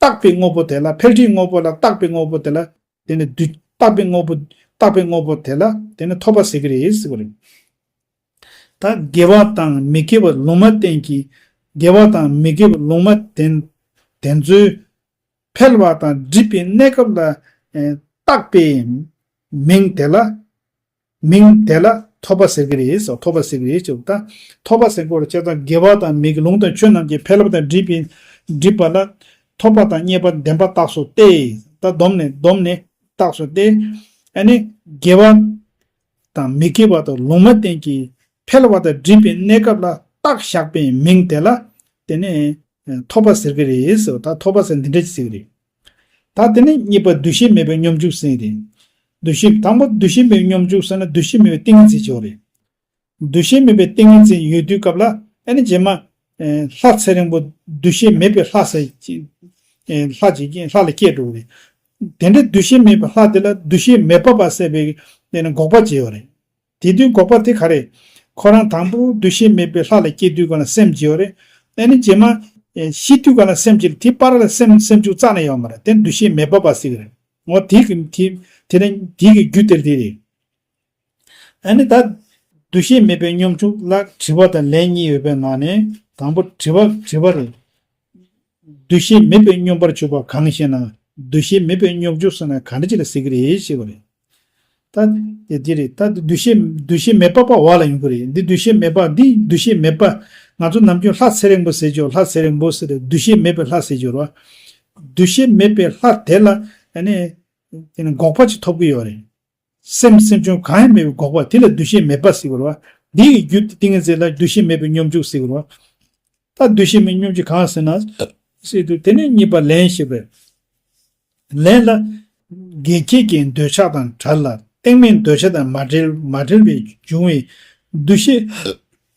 བརྟགས་པའི་དངོས་པོ་དེ་ལ། འཕེལ་འགྲིབ་དངོས་པོ་ལ་བརྟགས་པའི་དངོས་པོ་དེ་ལ། དེ་ནི་དུ་བརྟགས་པའི་དངོས་པོ། བརྟགས་པའི་དངོས་པོ་དེ་ལ་དེ་ནི་ཐོབ་པ་ཟེར་གྱི་རེད་ཟེར་བ་རེད། ད་དགེ་བ་དང་མི་དགེ་བ་ལུང་མ་བསྟན་གྱི། དགེ་བ་དང་མི་དགེ་བ་ལུང་མ་བསྟན། དེ་ཚོའི་འཕེལ་བ་དང་འགྲིབ་པའི་གནས་སྐབས་ལ་ཨེ་བརྟགས་པའི་མིང་དེ་ལ། མིང་དེ་ལ་ཐོབ་པ་ཟེར་གྱི་རེད་ཟེར། ཐོབ་པ་ཟེར་གྱི་རེད་ཟེར། ད་ཐོབ་པ་ཟེར་དགོས་རེད། བྱས་ཙང་དགེ་བ་དང་མི་དགེ་ལུང་དང་ཆོས་རྣམས་ཀྱི་འཕེལ་བ་དང་འགྲིབ་པའི་འགྲིབ་པ་ལ་ཐོབ་པ་དང་རྙེད་པ་ལྡན་པ་བཏགས་སོ་སྟེ། ད་སྡོམ་ནས་སྡོམ་ནས་བཏགས་སོ་སྟེ། ཨ་ནི་དགེ་བ་དང་མི་དགེ་བ་དང་ལུང་མ་བསྟན་གྱི་འཕེལ་བ་དང་འགྲིབ་པའི་གནས་སྐབས་ལ་བཏགས་བཞག་པའི་མིང་དེ་ལ་དེ་ནས་ཐོབ་པ་ཟེར་གྱི་རེད་ཟེར། ད་ཐོབ་པ་ཟེར་འདི་འདྲ་ཅིག་ཟེར་གྱི་རེད། ད་དེ་ནས་གཉིས་པ་འདུ་ཤེས་མེད་པའི་སྙོམས་འཇུག་ཟེར་གྱི་རེད། འདུ་ཤེས་དང་པོ་འདུ་ཤེས་མེད་པའི་སྙོམས་འཇུག་ཟེར་ན་འདུ་ཤེས་མེད་པའི་ཏིང་ངེ་འཛིན་ཅིག་ཡོད་རེད། འདུ་ཤེས་མེད་པའི་ཏིང་ངེ་འཛིན་ཡོད་དུས་སྐབས་ལ་ཨ་ནི་རྗེས་མ་ལྷ་ཚེ་རིང་པོ་འདུ་ཤེས་མེད་པའི་ལྷ་ཟེར་ཅིག་ལྷ་ཅིག་ལྷ་ལ་སྐྱེས་འགྲོ་གི་རེད། དེ་འདྲའི་འདུ་ཤེས་མེད་པའི་ལྷ་དེ་ལ་འདུ་ཤེས་མེད་པ་པ་ཟེར་བའི་དེ་ནི་འགོག་པ་ཅིག་ཡོད་རེད། དེ་དུས་འགོག་པ་དེ་ག་རེ། ཁོ་རང་དང་པོ་འདུ་ཤེས་མེད་པའི་ལྷ་ལ་སྐྱེས་དུས་ག་ལ་སེམས་ཅིག་ཡོད་རེད། ཨ་ནི་རྗེས་མ་ཤི་དུས་ག་ལ་སེམས་ཅིག་དེ་བར་ལ་སེམས་སེམས་བྱུང་རྩ་ནས་ཡོད་མ་རེད། དེ་འདུ་ཤེས་མེད་པ་པ་ཟེར་གྱི་རེད། འོ་དེ་གི་དེ་དེ་ནི་དེ་གི་རྒྱུ་དེར་དེ་རེད། ཨ་ནི་ད་འདུ་ཤེས་མེད་པའི་སྙོམས་འཇུག་ལ་དྲི་བ་དང་ལན་གཉིས་ཡོད་པའི་ནང་ནས་དང་པོ་དྲི་བ་དྲི་བ་རེད། འདུ་ཤེས་མེད་པའི་སྙོམས་པར་འཇུག་པ་གང་ཞེ་ན། འདུ་ཤེས་མེད་པའི་སྙོམས་འཇུག་ཟེར་ན་ག་འདྲ་ཅིག་ལ་ཟེར་གྱི་རེད་ཞེས་པ་རེད། ད་དེ་དེ་རེད། ད་འདུ་ཤེས་འདུ་ཤེས་མེད་པ་པ་འོག་ལ་ཡོང་གི་རེད། འདི་འདུ་ཤེས་མེད་པ་འདི་འདུ་ཤེས་མེད་པ། ང་ཚོ་ནམ་རྒྱུན་ལྷ་ཚེ་རིང་པོ་ཟེར་ཆོག་ལྷ་ཚེ་རིང་པོ་ཟེར་རེད། འདུ་ཤེས་མེད་པའི་ལྷ་ཟེར་ཆོག་རེད་བ། འདུ་ཤེས་མེད་པའི་ལྷ་དེ་ལ་ཨ་ནི་དེ་ནི་འགོག་པ་ཅིག་ཐོབ་ཀྱི་ཡོད་རེད། སེམས་སེམས་བྱུང་གང་ཡང་མེད་པའི་འགོག་པ་དེ་ལ་འདུ་ཤེས་མེད་པ་ཟེར་གྱི་རེད་བ། འདི་ཡི་རྒྱུ་ཏིང་ངེ་འཛིན་ལ་འདུ་ཤེས་མེད་པའི་སྙོམས་འཇུག་ཟེར་གྱི་རེད་བ། ད་འདུ་ཤེས་མེད་སྙོམས་འཇུག་གང་ཟེར་ན། ཟེར་དུས་དེ་ནི་གཉིས་པ་ལན་ཞེས་པས། ལན་ལ། དགེ་སྐྱེས་ཀྱི་འདོད་ཆགས་དང་བྲལ་ལ་སྟེང་མའི་འདོད་ཆགས་དང་མ་བྲལ་མ་བྲལ་བའི་འབྱུང་བའི་འདུ་ཤེས་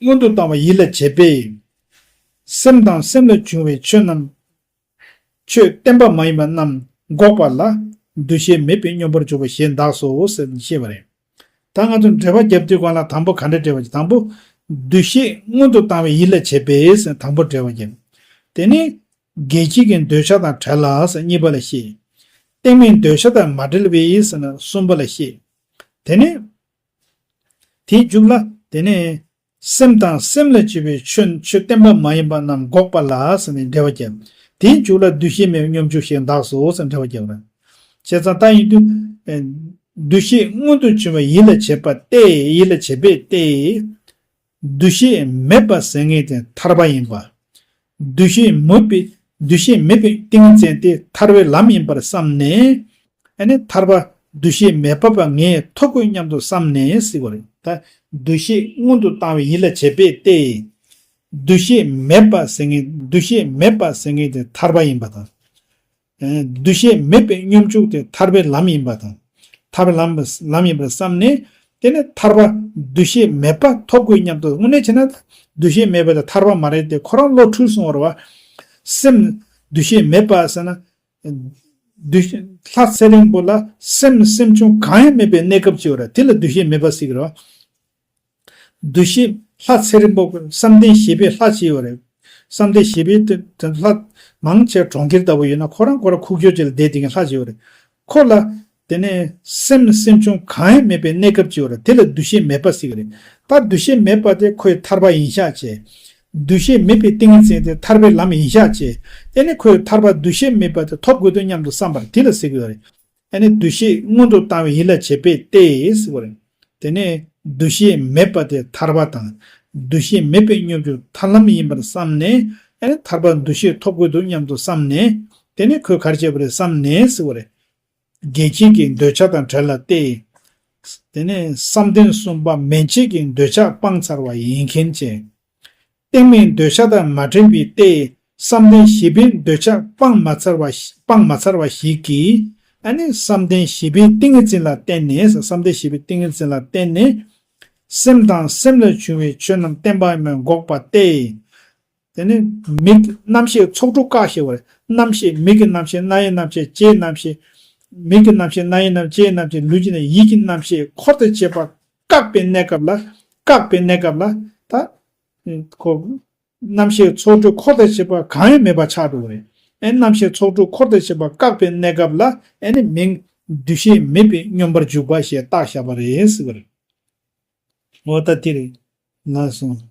སྔོན་དུ་བཏང་བ་ཡིད་ལ་བྱེད་པས། སེམས་དང་སེམས་ལ་བྱུང་བའི་ཆོས་རྣམས། ཆོས་བརྟན་པ་མ་ཡིན་པ་རྣམས་འགོག་པ་ལ་འདུ་ཤེས་མེད་པའི་སྙོམས་པར་འཇུག་པ་ཞེས་གདགས་སོ་ཟེར་བཤད་པ་རེད། ད་ང་ཚོ་འགྲེལ་པ་རྒྱབ་དུས་སྒང་ལ་དང་པོ་ག་འདྲ་འགྲེལ་པ་བྱེད། དང་པོ་འདུ་ཤེས་སྔོན་དུ་བཏང་བའི་ཡིད་ལ་བྱེད་པས་ཟེར་དང་པོ་འགྲེལ་པ་རྒྱབ། དེ་ནས་དགེ་སྐྱེས་ཀྱི་འདོད་ཆགས་དང་བྲལ་ལ་ཟེར་གཉིས་པ་ལ་བཤད། སྟེང་མའི་འདོད་ཆགས་དང་མ་བྲལ་བས་ཟེར་ན་གསུམ་པ་ལ་བཤད། དེ་ནས་དེའི་མཇུག་ལ་དེ་ནས། སེམས་དང་སེམས་ལ་བྱེད་པའི་ཆོས་ཆོས་བརྟན་པ་མ་ཡིན་པ་རྣམས་འགོག་པ་ལ་ཟེར་ནས་འགྲེལ་བ་བརྒྱབ། དེའི་མཇུག་ལ་འདུ་ཤེས་མེད་པའི་སྙོམས་འཇུག་ཞེས་གདགས་སོ་ཟེར་འགྲེལ་བ་བརྒྱབ་པ་རེད། བྱས་ཙང་ད་ཡིན་དུས། ཨེ། འདུ་ཤེས་མངོན་དུ་བྱུང་བའི་ཡིད་ལ་བྱེད་པ་སྟེ། ཡིད་ལ་བྱེད་པས་ཏེ། འདུ་ཤེས་མེད་པ་ཟེར་མཁན་དེ་ཐར་པ་ཡིན་པ། འདུ་ཤེས་མེད་པའི་འདུ་ཤེས་མེད་པའི་ཏིང་ངེ་འཛིན་དེ་ཐར་པའི་ལམ་ཡིན་པར་བསམས་ནས། ཨ་ནི་ཐར་པ་འདུ་ཤེས་མེད་པ་པ་ངས་ཐོབ་དགོས་སྙམ་དུ་བསམས་ནས་ཟེར་བ་རེད། ད་འདུ་ཤེས་སྔོན་དུ་བཏང་བའི་ཡིད་ལ་བྱེད་པས་ཏེ། འདུ་ཤེས་མེད་པ་ཟེར་མཁན་འདུ་ཤེས་མེད་པ་ཟེར་མཁན་དེ་ཐར་པ་ཡིན་པ་དང་། ཨ་འདུ་ཤེས་མེད་པའི་སྙོམས་འཇུག་དེ་ཐར་པའི་ལམ་ཡིན་པ་དང་། ཐར་པའི་ལམ་ལམ་ཡིན་པར་བསམས་ནས། དེ་ནས་ཐར་པ་འདུ་ཤེས་མེད་པ་ཐོབ་དགོས་སྙམ་དུ། དངོས་གནས་བྱས་ན་འདུ་ཤེས་མེད་པ་དེ་ཐར་པ་མ་རེད་དེ། ཁོ་རང་བློ་འཁྲུལ་སོང་བ་རེད་བ། སེམས་འདུ་ཤེས་མེད་པ་ཟེར་ན། འདུ་ཤེས་ལྷ་ཚེ་རིང་པོ་ལ་སེམས་སེམས་བྱུང་གང་ཡང་མེད་པའི་གནས་སྐབས་ཅིག་ཡོད་རེད། དེ་ལ་འདུ་ཤེས་མེད་པ་ཟེར་གྱི་རེད་བ། འདུ་ཤེས་ལྷ་ཚེ་རིང་པོ་བསམ་གཏན་བཞི་པའི་ལྷ་ཅིག་ཡོད་རེད། བསམ་གཏན་བཞི་པའི་དེ་དེ་ལྷ་མང་ཆེ་གྲོང་ཁྱེར་ལྟ་བུ་ཡོད་ན། ཁོ་རང་ཁོ་རང་ཁུག་ཀྱོག་ཅིག་ལ་བསྡད་དེ་གི་ལྷ་ཅིག་ཡོད་རེད། ཁོ་ལ་དེ་ནས་སེམས་སེམས་བྱུང་གང་ཡང་མེད་པའི་གནས་སྐབས་ཅིག་ཡོད་རེད། དེ་ལ་འདུ་ཤེས་མེད་པ་ཟེར་གི་རེད། ད་འདུ་ཤེས་མེད་པ་དེ་ཁོའི་ཐར་པ་ཡིན་ཤག་བྱས། འདུ་ཤེས་མེད་པའི་ཏིང་ངེ་འཛིན་དེ་ཐར་པའི་ལམ་ཡིན་ཤག་བྱས། དེ་ནས་ཁོའི་ཐར་པ་འདུ་ཤེས་མེད་པ་དེ་ཐོབ་དགོས་འདུག་སྙམ་དུ་བསམ་པར་དེ་ལ་ཟེར་གི་ཡོད་རེད། ཨ་ནི་འདུ་ཤེས་སྔོན་དུ་བཏང་བའི་ཡིད་ལ་བྱེད་པས་ཏེ་ཟེར་བ་རེད། དེ་ནས་འདུ་ཤེས་མེད་པ་དེ་ཐར་པ་དང་། འདུ་ཤེས་མེད་པའི་སྙོམས་འཇུག་ཐར་ལམ་ཡིན་པར་བསམས་ནས། ཨ་ནི་ཐར་པ་འདུ་ཤེས་ཐོབ་དགོས་འདུག་སྙམ་དུ་བསམས་ནས། དེ་ནས་ཁོས་ག་རེ་བྱས་པ་རེད་བསམས་ནས་ཟེར་བ་རེད། དགེ་བྱེད་ཀྱི་འདོད་ཆགས་དང་བྲལ་ལ་སྟེ། དེ་ནས་བསམ་གཏན་གསུམ་པ་མན་ཆད་ཀྱི་འདོད་ཆགས་སྤངས་ཚར་བ་ཡིན་མཁན་བྱས། གཏིང་མའི་འདོད་ཆགས་དང་མ་བྲལ་བའི་སྟེ། བསམ་གཏན་བཞི་པའི་འདོད་ཆགས་སྤངས་མ་ཚར་བ་ཞིག་སྤངས་མ་ཚར་བ་ཞིག་གིས། ཨ་ནི་བསམ་གཏན་བཞི་པའི་ཏིང་ངེ་འཛིན་ལ་བརྟེན་ནས། བསམ་གཏན་བཞི་པའི་ཏིང་ངེ་འཛིན་ལ་བརྟེན་ནས། སེམས་དང་སེམས་ལས་བྱུང་བའི་ཆོས་རྣམས་བརྟན་པ་ཡིན་པར་འགོག་པ་སྟེ། དེ་ནི་མིག་རྣམ་ཤེས་ཚོགས་དྲུག་བཀག་ཞེས་པ་རེད། རྣམ་ཤེས་མིག་གི་རྣམ་ཤེས། རྣ་ཡི་རྣམ་ཤེས། ལྕེའི་རྣམ་ཤེས། མིག་གི་རྣམ་ཤེས། རྣ་ཡི་རྣམ་ལྕེའི་རྣམ་ཤེས། ལུས་ཀྱི་ནི་རྣམ་ཤེས་འཁོར་དང་བཅས་པ་བཀག་པའི་གནས་སྐབས་ལ། བཀག་པའི་གནས་སྐབས་ལ་ད། ཁོ། རྣམ་ཤེས་ཚོགས་དྲུག་འཁོར་དང་བཅས་པ་གང་ཡང་མེད་པ་ཆགས་འགྲོ་གི་རེད། ཨེ་རྣམ་ཤེས་ཚོགས་དྲུག་འཁོར་དང་བཅས་པ་བཀག་པའི་གནས་སྐབས་ལ། ཨེ་ནི་མིང་འདུ་ཤེས་མེད་པའི་སྙོམས་པར་འཇུག་པ་ཞེས་བཏགས་བཞག་པ་རེད་ཟེར་བ་རེད། འོ་ད་དེ་རེད། ལགས་སོ།